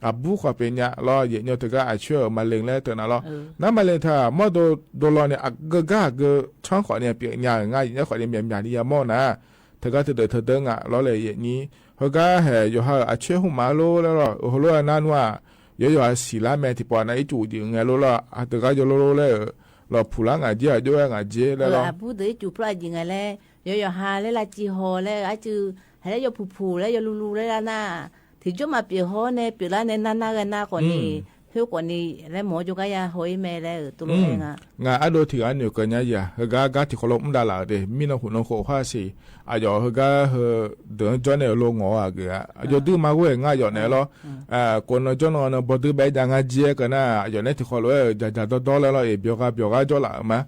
အဘူးဃီပညါလီၤ ယဲၢ်နံၣ်တဂၤအဆွဲမၤလ့ၤလၢတၢ်နၤလီၤ နမၤလ့ၤထး မီၢ်ဒိၣ်ဒိၣ်လီၤန့ၣ် အဂ့ၤဂၤအဂ့ၤ ဆီဃီန့ၣ် ပညါငါ ယဲၢ်နံၣ်ဃီန့ၣ် မၠးမၠးန့ၣ်ယမီၢ်နၤ တဂၤတဒၢးတဒၢးငါလီၤလၢ ယဲၢ်နံၣ် ဟဲဂၤဟဲ ယီၤဟးအဆွဲဟူမးလိလၢလီၤ ဟိလိနၤနွၤ ယီၤယီၤအဆံးလါမဲာ်ထံပှၤနၤ အ့ၣ်ကူၣ်ဒံးငဲလိလီၤ အတဂၤယိၤလိလီၤလၢ လီၤဖူးလၢငါကၠ့ အယိၣ်ဝဲငါကၠ့လၢလီၤ အဘူးဒိၣ်အ့ၣ်ကူၣ်ဖျါယံၤငဲလၢ ယီၤယီၤဟးလၢလၢကၠံဟီၣ်လၢ အစု ဟဲလၢယီၤဖူးဖူးလၢယီၤလူလူလၢလၢနၤ ထံၣ်ကၠိမးပျဲၢ်ဟီန့ၣ် ပျဲၢ်လၢန့ၣ် နၤနၤဂ့ၤနၤဃီန့ၣ် ဟဲဃီန့ၣ် လၢမီၢ်ကၠိကါယၤဟီၣ်အံၤမဲာ်လၢ တလိၣ်အဲၣ်ငါ ငါအဒိထံၣ်ဂၤနုာ်ကညါယၤ ဟဲဂၤဂၤထံၣ်ခီလိာ်မုၢ်ဒၣ်လၢ်ဒ့ၣ် မံနီၢ်ဟူးနီၢ်ဃိးဃၣ်ဆံး အယီၤဟဲဂၤဟဲ ဒၢးကၠီန့ၣ်လိၤငီၤအဂ့ၤ အယီၤဒုးမၤဝဲငါယီၤန့ၣ်လီၤ ကိးနီၢ်ကၠီနီၢ်န့ၣ် ဘီဒုးဘၣ်ယၤငါကၠ့ကနၤ အယီၤန့ၣ်ထံၣ်ခီလိာ်ဝဲ ယၤယၤဒီဒီလၢလီၤ အ့ၣ် ဘျီဂၤဘျီဂၤကၠီလၢ်မး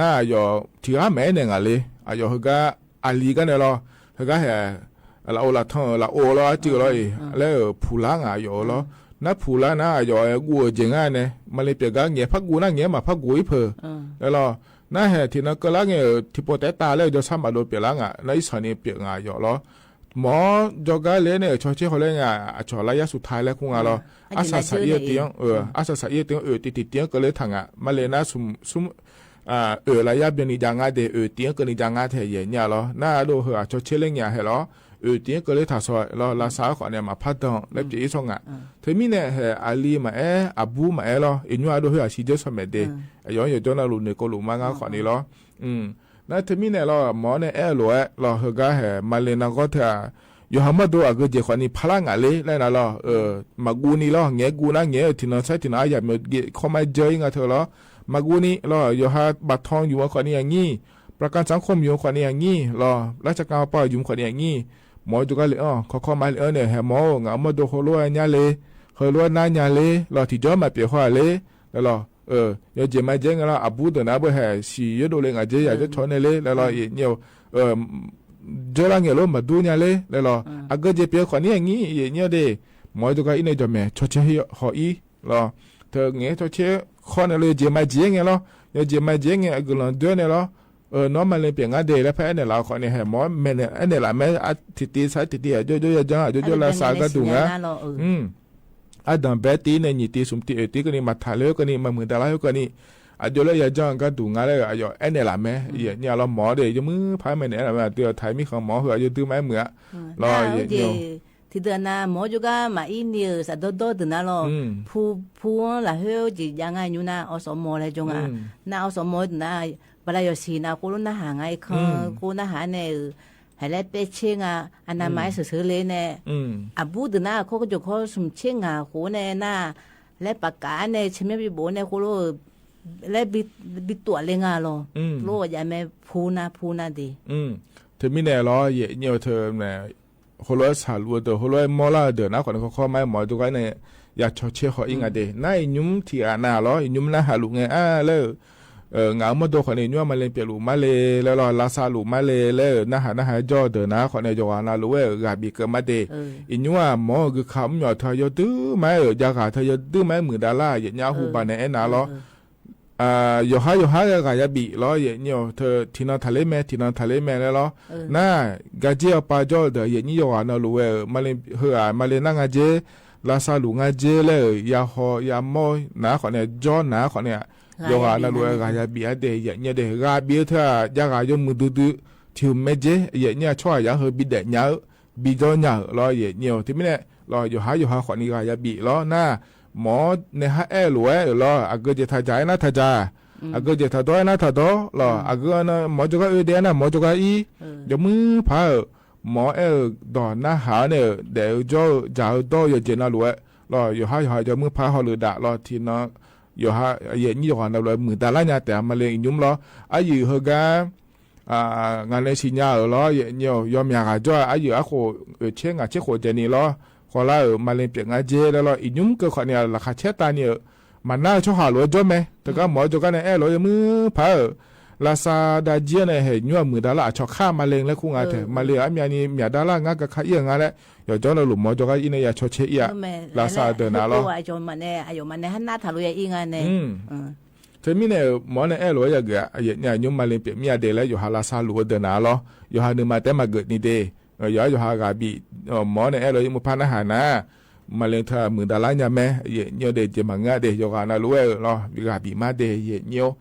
နၤအယီၤထံၣ်ဂၤမဲာ်န့ၣ်ငါလံ အယီၤဟဲဂၤ အလံၤဂၤန့ၣ်လီၤ ဟဲဂၤဟဲ လၢအိၣ်လၢထီၣ်လၢအိၣ်လီၤ အစုလီၤအံၤ လၢဖူးလၢငါယီၤလီၤ နဖူးလၢနၤ အယီၤဂူာ်အီၤကၠ့ၣ်ငါန့ၣ် မၤလ့ၤပျဲၢ်ဂၤငဲၤဖးဂူာ်နၤ ငဲၤမးဖးဂူာ်အံၤဖၢ လၢလီၤ နဟဲထံၣ်နၢ်ကလါငဲၢ် ထံဖိတဲတၢ်လၢယီၤဆၣ်မၤလိပျဲၢ်လၢငါ နအံၤဆီၣ်န့ၣ်ပျဲၢ်ငါယီၤလီၤ မ်ယီၤဂၤလဲၣ်န့ၣ် ဆီၣ်ဆ့ဟီၣ်လၢငါ အဆီၣ်လၢယၤဆူၣ်ထါလၢခူငါလီၤ အါစၢ်စၢ်အ့ၣ်တ့ၢ် အါစၢ်စၢ်အ့ၣ်တ့ၢ် အၢၣ်တ့ၢ်တ့ၢ်တ့ၢ်ကလၢထးငါ မၤလ့ၤနၤ အၢၣ် လၢယၤဘျီန့ၣ်ယၤငါဒ့ၣ် အၢၣ်တ့ၢ်ကလၢန့ၣ်ယၤငါထဲယဲၢ်နံၣ်လီၤ နအဒိဟဲအဆီၣ်ဆ့လၢငါဟဲလီၤ အၢၣ်တ့ၢ်ကလၢထးဆီၣ်လီၤ လါစၢ်ဃီန့ၣ် မၤဖးဒိၣ်လၢပျဲၢ်အံၤဆီၣ်ငါ ထဲမံၤန့ၣ် ဟဲအလံၤမးအဲၣ် အဘူးမးအဲၣ်လီၤ အညိၣ်အဒိဟဲအဆံးကၠိဆီၣ်မဲာ်ဒ့ၣ် အယီၤယီၤကၠီနၤလူၤန့ၣ်ကိးလူၤမါငါဃီန့ၣ်လီၤ နထဲမံၤန့ၣ်လီၤ မ်န့ၣ်အဲၣ်လိာ်ဝဲလီၤ ဟဲဂၤဟဲ မၤလ့ၤနၤဂီၢ်ထဲ ယိၤဟၣ်မီၢ်ဒိၣ်အဂုာ်ကျဲးခီၣ်နံၣ် ဖီလာ်ငါလ့ လၢ်နၤလီၤ. မၤကူနံၣ်လီၤ ငဲၢ်ကူနၤ ငဲၢ် ထံၣ်နီၢ်ဆၢ ထံၣ်နီၢ်အယၤ မ့ၢ်ခီမီၢ်ယဲၢ်အံၤ ငါထၢၣ်လီၤ မၤကူနံၣ်လီၤ. ယိၤဟၣ်ဘၣ်ထွင်ယူၤ မ့ၢ်ခီၣ်နံၣ်အနံၣ် ပြၣ်ကၣ်စၣ်ၣ်ခိၣ် ယူၤ မ့ၢ်ခီၣ်နံၣ်အနံၣ်လီၤ. လၢ်စၢကၣ်ပၢ် ယူၤ မ့ၢ်ခီၣ်နံၣ်အနံၣ် မ်ယိၤကၢ်လၢ အီၤ ခီခီမီၢ်လၢအီၤန့ၣ် ဟဲမီၢ် ငါမီၢ်ဒိၣ် ဟိၣ်လိအညါလ့ ဟိၣ်လိနၤညါလ့ လီၤ ထံၣ်ကၠီမၤပျဲးဃီလ့ လၢ်လီၤ. ယဲၢ်ကၠဲးမၤကၠဲးငါလီၤ အဘူးဒိၣ်နၤ ဘၣ်ဟဲ စံးယိၤဒိၣ်လ့ ငါကၠဲးယၤ ကၠီဆိန့ၣ်လ့ လၢ်လီၤ. ယဲၢ်ကၠဲး ကၠီလၢငဲၢ်လိ မၤဒူညါလ့ လၢ်လီၤ. အဂုာ်ကျဲးပျဲးခီၣ်နံၣ်အနံၣ် ယဲၢ်ကၠဲးဒီး မ်ယိၤကၢ်အံၤန့ၣ် ကၠီမဲာ် ဆီၣ်ဆဲဟီၣ်အံၤလီၤ. တဂ့ၤ ဆီၣ်ဆဲဃီန့ၣ်လၢ ယဲၢ်ကၠဲးမၤကၠဲးငဲၢ်လီၤ. ယဲၢ်ကၠဲးမၤကၠဲးငဲၢ် အဂုာ်လီၤဒၢန့ၣ်လီၤ. နီၢ်မၤလ့ပျဲးငါဒဲး လၢဖဲအဲၣ်နဲၣ်လးခီၣ်နံၣ် ဟဲမီၢ် မ့ၢ်န့ၣ် အဲၣ်နဲၣ်လးမ့ၢ် အထံၣ်တ့ဆါထံၣ်တ့ အယိယိယဲၢ်ကၠဲး အယိယိလၢစၢ်ဂၤဒူၣ်ငါ အဒံးဘဲတ့န့ၣ် နံၣ်တ့ သူၣ်တ့ အၢတ့ကနံၣ် မၤထးလၢကနံၣ် မၤမုာ်တၢ်လၢကနံၣ် အယိလၢယဲၢ်ကၠဲးဂၤဒူၣ်ငါလၢ အယိအဲၣ်နဲၣ်လးမ့ၢ် ယဲၢ်ကၠဲးလီၤ မ်ဒီး ယမုၢ်ဖးမ့ၢ်န့ၣ် အဲၣ်နဲၣ်လးမ့ၢ် တုၤထံးမံၣ်ဃီမီၢ် ဟ့ၣ်အယိဒုးမၤမုာ်ဧါ လီၤ ယဲၢ်ကၠဲး ထံၣ်ဒၢနၤ မ်ယိၤကၢ်မၤအံၤန့ၣ် စးဒီဒီဒၢနၤလီၤ. ဖူ ဖူလၢဟဲကၠဲးယါငါညူနၤ အီၣ်စီၣ်မီၢ်လၢကၠဲးငါ နၤအီၣ်စီၣ်မီၢ်ဒၢနၤ ဘၣ်လၢယီၤဆံးနၤ ကိးလၢနၢ်ဟါငါအံၤခီ ကိးနၢ်ဟါန့ၣ် ဟဲလၢပဲဆ့ငါ အနမၤအဲၣ်စၢၢ်စၢၢ်လ့န့ၣ် အဘူးဒၢနၤ ခီကၠိခီဆူၣ်ဆ့ငါဃိန့ၣ် နၤ လၢပှၤကးန့ၣ် ဆ့မ့ၢ်ဘံဘိန့ၣ် ဃိလၢ လၢဘံ ဘံတူးလ့ငါလီၤ. လိယါမ့ၢ်ဖူနၤ ဖူနၤဒံး တမံၤန့ၣ်လီၤ ယဲၢ်ကၠဲးထၢၣ်န့ၣ် ဟိၣ်လိစၢ်လူၤအဒၢး ဟိၣ်လိမီၢ်လၢအဒၢးနၤ ခီၣ်န့ၣ် ခီခီမီၢ် မ်ယိၤကၢ်န့ၣ် ယၤဆီၣ်ဆဲဃီအံၤငါဒဲး နၤအံၤညုမ်ထံၣ်အနၤလီၤ အံၤညုမ်နၢ်ဟးလူၤငါအါလၢ ငါမီၢ်ဒိၣ်ခီၣ်နံၣ် ညွၢ်မၤလ့ပျဲးလူၤမးလ့ လၢလီၤ လါစၢ်လူၤမးလ့ လၢနၢ်ဟါ နၢ်ဟါကၠီဒၢးနၤ ခီၣ်န့ၣ် ယိၤဂၤနၤလူၤဝဲ ဂၤဘံၣ်ကၢးမးဒဲး အံၤညုမ်မီၢ် ဂုၢ်ခးမီၢ်ထၢၣ် ယိၤဒုးမၤ ယၤဂၤထၢၣ် ယိၤဒုးမၤမုာ်တၢ်လၢ် ယဲၢ်ကၠဲးဟူဘၣ်န့ၣ်အဲၣ်နၤလီၤ ယိၤဟၣ် ယိၤဟၣ်ဂၤဂၤယၤဘံၣ်လီၤ ယဲၢ်ကၠဲး ထံၣ်နီၢ်ထးလ့မဲာ် ထံၣ်နီၢ်ထးလ့မဲာ်လၢလီၤ နၤ ဂၤကၠဲးအီၤပာ်ကၠီဒၢး ယဲၢ်ကၠဲးယိၤဂၤနၤလူၤဝဲ မၤလ့ဟၢအ မၤလ့နၢ်ငါကၠဲး လါစၢ်လူၤငါကၠဲးလၢ ယၤဟီၣ်ယၤမီၢ်နၤ ခီၣ်န့ၣ် ကၠီနၤ ခီၣ်န့ၣ် ယိၤဂၤနၤလူၤဝဲ ဂၤယၤဘံၣ်အါဒဲး ယဲၢ်ကၠဲးဒဲး ဂၤဘံၣ်ထၢၣ် ယၤဂၤယိၤမုာ်ဒုးဒုး ထံၣ်မ့ၢ်ကၠဲး ယဲၢ်ကၠဲး အဆီၣ်ယၤဟၢဘံၣ်ဒဲးညါ ဘံၣ်ကၠီညါလီၤ ယဲၢ်ကၠဲး တမံၤန့ၣ်လီၤ ယိၤဟၣ် ယိၤဟၣ်ခီၣ်နံၣ်ဂၤယၤဘံၣ်လီၤ နၤ မ်န့ၣ်ဟဲအဲၣ်လိာ်ဝဲလီၤ အဂုာ်ကျဲးထၢၣ် ယၤအဲၣ်နၤထၢၣ်ယၤ အဂုာ်ကျဲးထၢၣ်ဒီး အဲၣ်နၤထၢၣ်ဒီးလီၤ အဂုာ်အီၤန့ၣ် မ်ယိၤကၢ်အၢဒဲးနၤ မ်ယိၤကၢ်အံၤ ယမုၢ်ဖးဧၢ မ်အဲၣ်ဒီးနၢ်ဟါန့ၣ် ဒဲးကၠီယၤဒီး ယဲၢ်ကၠဲးနၤလူၤဝဲလီၤ ယိၤဟၣ် ယိၤဟၣ် ယမုၢ်ဖးဟီၣ်လိာ်ဒၣ်လီၤ ထံၣ်နီၢ် ယိၤဟၣ် ယဲၢ်ကၠဲးယိၤဂၤနၤလူၤဝဲ မုာ်တၢ်လၢ်ညါ တဲမၤလ့အံၤညုမ်လီၤ အယုၢ်ဟၢဂၤ ငါန့ၣ်ဆံညါဧၢလီၤ ယဲၢ်ကၠဲး ယီၤမၠးဂၤကၠီ အယုၢ်အခိၣ် ဆ့ငါဆ့ခိၣ်ကဲးနံၣ်လီၤ ဃီလၢ မၤလ့ပျဲးငါကၠဲးလၢလီၤ အံၤညုမ်ကၢၢ်ခီၣ်နံၣ် လၢခးဆဲးတၢ်နံၣ်ဧၢ မၤနၢ်ဆီဟၣ်လိာ်ဝဲကၠီမဲာ် တကး မ်ယိၤကၢ်န့ၣ် အဲၣ်လိာ်ယမုၢ်ဖးဧၢ လါစၢ်ဒၣ်ကၠဲးန့ၣ် ဟဲညွၢ်မုာ်တၢ်လၢ် အဆီခးမၤလ့လၢခူငါထဲ မၤလ့အမၠးနံၣ် မၠးတၢ်လၢ် ငါကခးအံၤအငါလဲၣ် ယိၤကၠဲးနၤလူၤ မ်ယိၤကၢ်အံၤန့ၣ် ယၤဆီၣ်ဆဲအံၤဧါ လါစၢ်ဒၢးနၤလီၤ တမံၤန့ၣ် မ်န့ၣ်အဲၣ်လိာ်ဝဲယၤဂ့ၤ ယဲၢ်ကၠဲးညုမ်မၤလ့ပျဲးမ့ၢ်အဒဲးလၢ ယိၤဟၣ်လါစၢ်လူၤဝဲဒၢးနၤလီၤ ယိၤဟၣ်နုာ်မၤတဲမၤဂ့ၤနံၤဒဲး ယိၤဟၣ် ယိၤဟၣ်ဂၤဘံၣ် မ်န့ၣ်အဲၣ်လိာ်ယမုၢ်ဖးနၢ်ဟါနၤ မၤလ့ထၢၣ်မုာ်တၢ်လၢ်ညါမဲာ် ယဲၢ်ကၠဲးဒဲး ကၠဲးမၤငါဒဲး ယိၤဂၤနၤလူၤဝဲလီၤ ဂၤဘံၣ်မးဒဲး ယဲၢ်ကၠဲး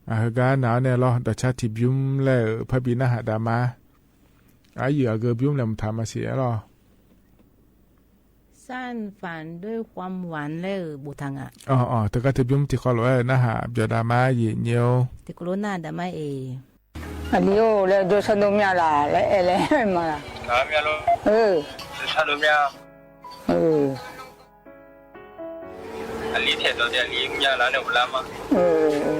အဟၢဂၤနၤန့ၣ်လီၤ ဒီးဆါထံၣ်ဘျုးလဲၣ် ဖါဘံၣ်နၢ်ဟါဒၣ်မး အယုၢ်အဂ့ၤဘျုးလဲၣ် မုၢ်ထါမးစံးလီၤ စၢ်ဖၢၣ်ဒွဲၣ်ဃွၢ်ဝၢၣ်လၢ ဘူၣ်ထၢၣ်ဧါ အီၤ တကးထံၣ်ဘျုးထံၣ်ဃီလိာ်ဝဲ နၢ်ဟါဘျီဒၣ်မး ယဲၢ်ကၠဲး တကလိနၢ်ဒၣ်မးအံၤ အလံၤအိၣ်လၢဒိဆၢဒိမၠၣ်လၢ် လၢအဲၣ်လၢမၤလၢ် မၠၣ်လီၤ အၢ ဒိဆၢဒိမၠၣ် အၢ အလံၤထဲးဒီး အလံၤမၠၣ်လၢ်န့ၣ် အိၣ်လၢမး အၢ မၤ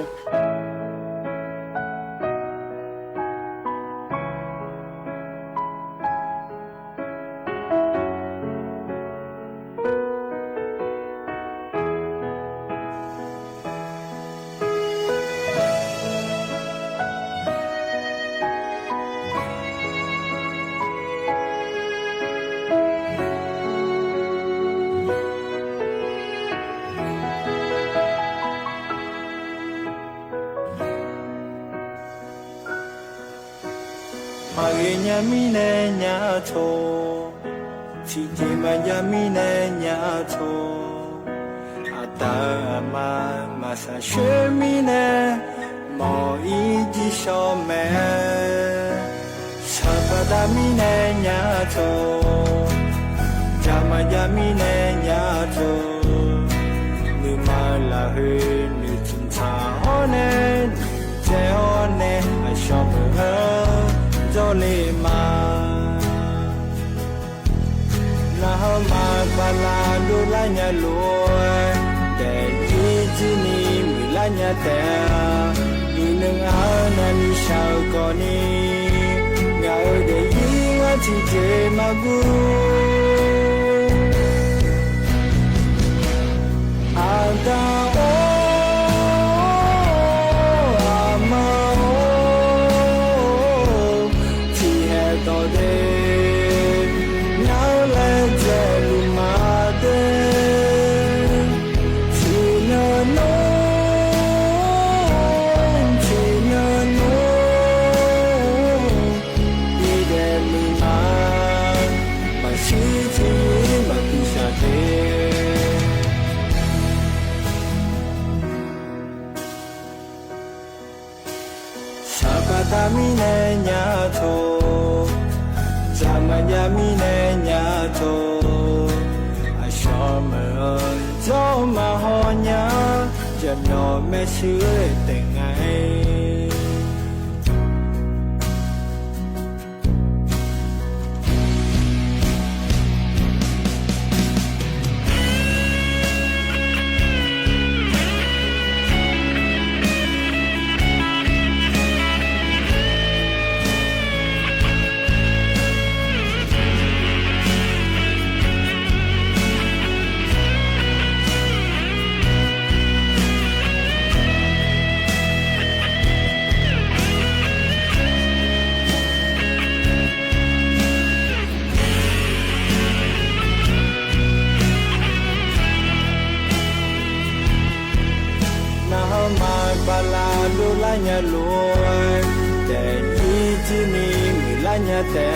ဂ့ၤညါမံန့ၣ် ညါထိၣ် ထံၣ်က့ၤမၤယါမံန့ၣ် ညါထိၣ် အတၢ်မၤ မၤစၢ်ဆှၢမံန့ၣ် မ်အံၤကံၢ်စီမဲာ် ဆၢပဒၣ်မံန့ၣ် ညါထိၣ် ကၢ်မၤယါမံန့ၣ် ညါထိၣ် နုာ်မၤလၢ်ဟ့ နုာ်ထံၣ်ဆၣ်အီၤန့ၣ် နုာ်ကဲအီၤန့ၣ် အဆၢမုၢ်ဧၢ ဒိးလ့မး လႃးလူလၢ်ညါလူ တဲယံၤကံန့ၣ် မုၢ်လၢ်ညါတဲ ယုၢ်နုာ်အါနၤလံဆၢကီးန့ၣ် ငါအၢဒဲးယံၤ ငါထံၣ်တ့ၢ်မၤဘူၣ် အတၢ်အိၣ် အမၤအိၣ် ထံၣ်ဟဲဒီးဒဲး ညါလဲၣ် ဒဲးလူၤမၤဒဲး ထံၣ်နၤနီၤ ထံၣ်နၤနီၤ အံၤဒဲးမုၢ်မၤ မၤဆံးထံၣ်ယံၤ မၤပျံၤစၢ်ဒဲး ဆၣ်ပၢ်တၢ်မံန့ၣ်ညါထိၣ် တၢ်မၤညါမံန့ၣ်ညါထိၣ် အဆှီမၢၢ် ဒီးမၤဟီညါ ယနီၢ်မဲာ်ဆှုးတဲငါ နဟါမၤပၢ်လၢ်လူလၢ်ညါလူ တဲယံၤကံန့ၣ် မုၢ်လၢ်ညါတဲ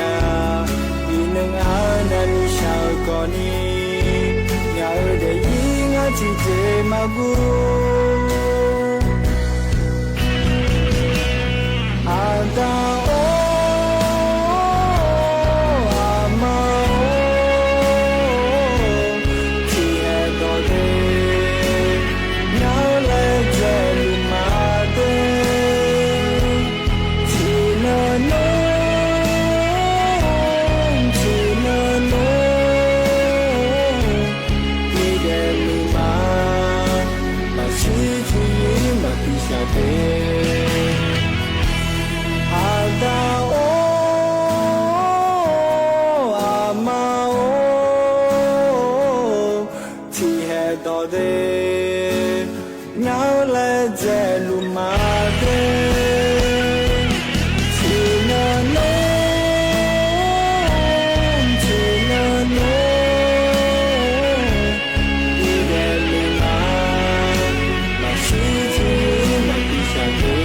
ယုၢ်နုာ်အါနၤလံဆၢကီးန့ၣ် ငါအၢဒဲးယံၤ ငါထံၣ်တ့ၢ်မၤဘူၣ် အတၢ်အိၣ် အမၤအိၣ် ထံၣ်ဟဲဒီးဒဲး ညါလဲၣ် ဒဲးလူၤမၤဒဲး ထံၣ်နၤနီၤ ထံၣ်နၤနီၤ အံၤဒဲးမုၢ်မၤ မၤဆံးထံၣ်ယံၤ မၤပျံၤစၢ်ဒဲး အတၢ်အိၣ် အမၤအိၣ် ထံၣ်ဟဲဒီးဒဲး ညါလဲၣ် ဒဲးလူၤမၤဒဲး ထံၣ်နၤနီၤ ထံၣ်နၤနီၤ အံၤဒဲးမုၢ်မၤ မၤဆံးထံၣ်ယံၤ မၤပျံၤစၢ်ဒဲး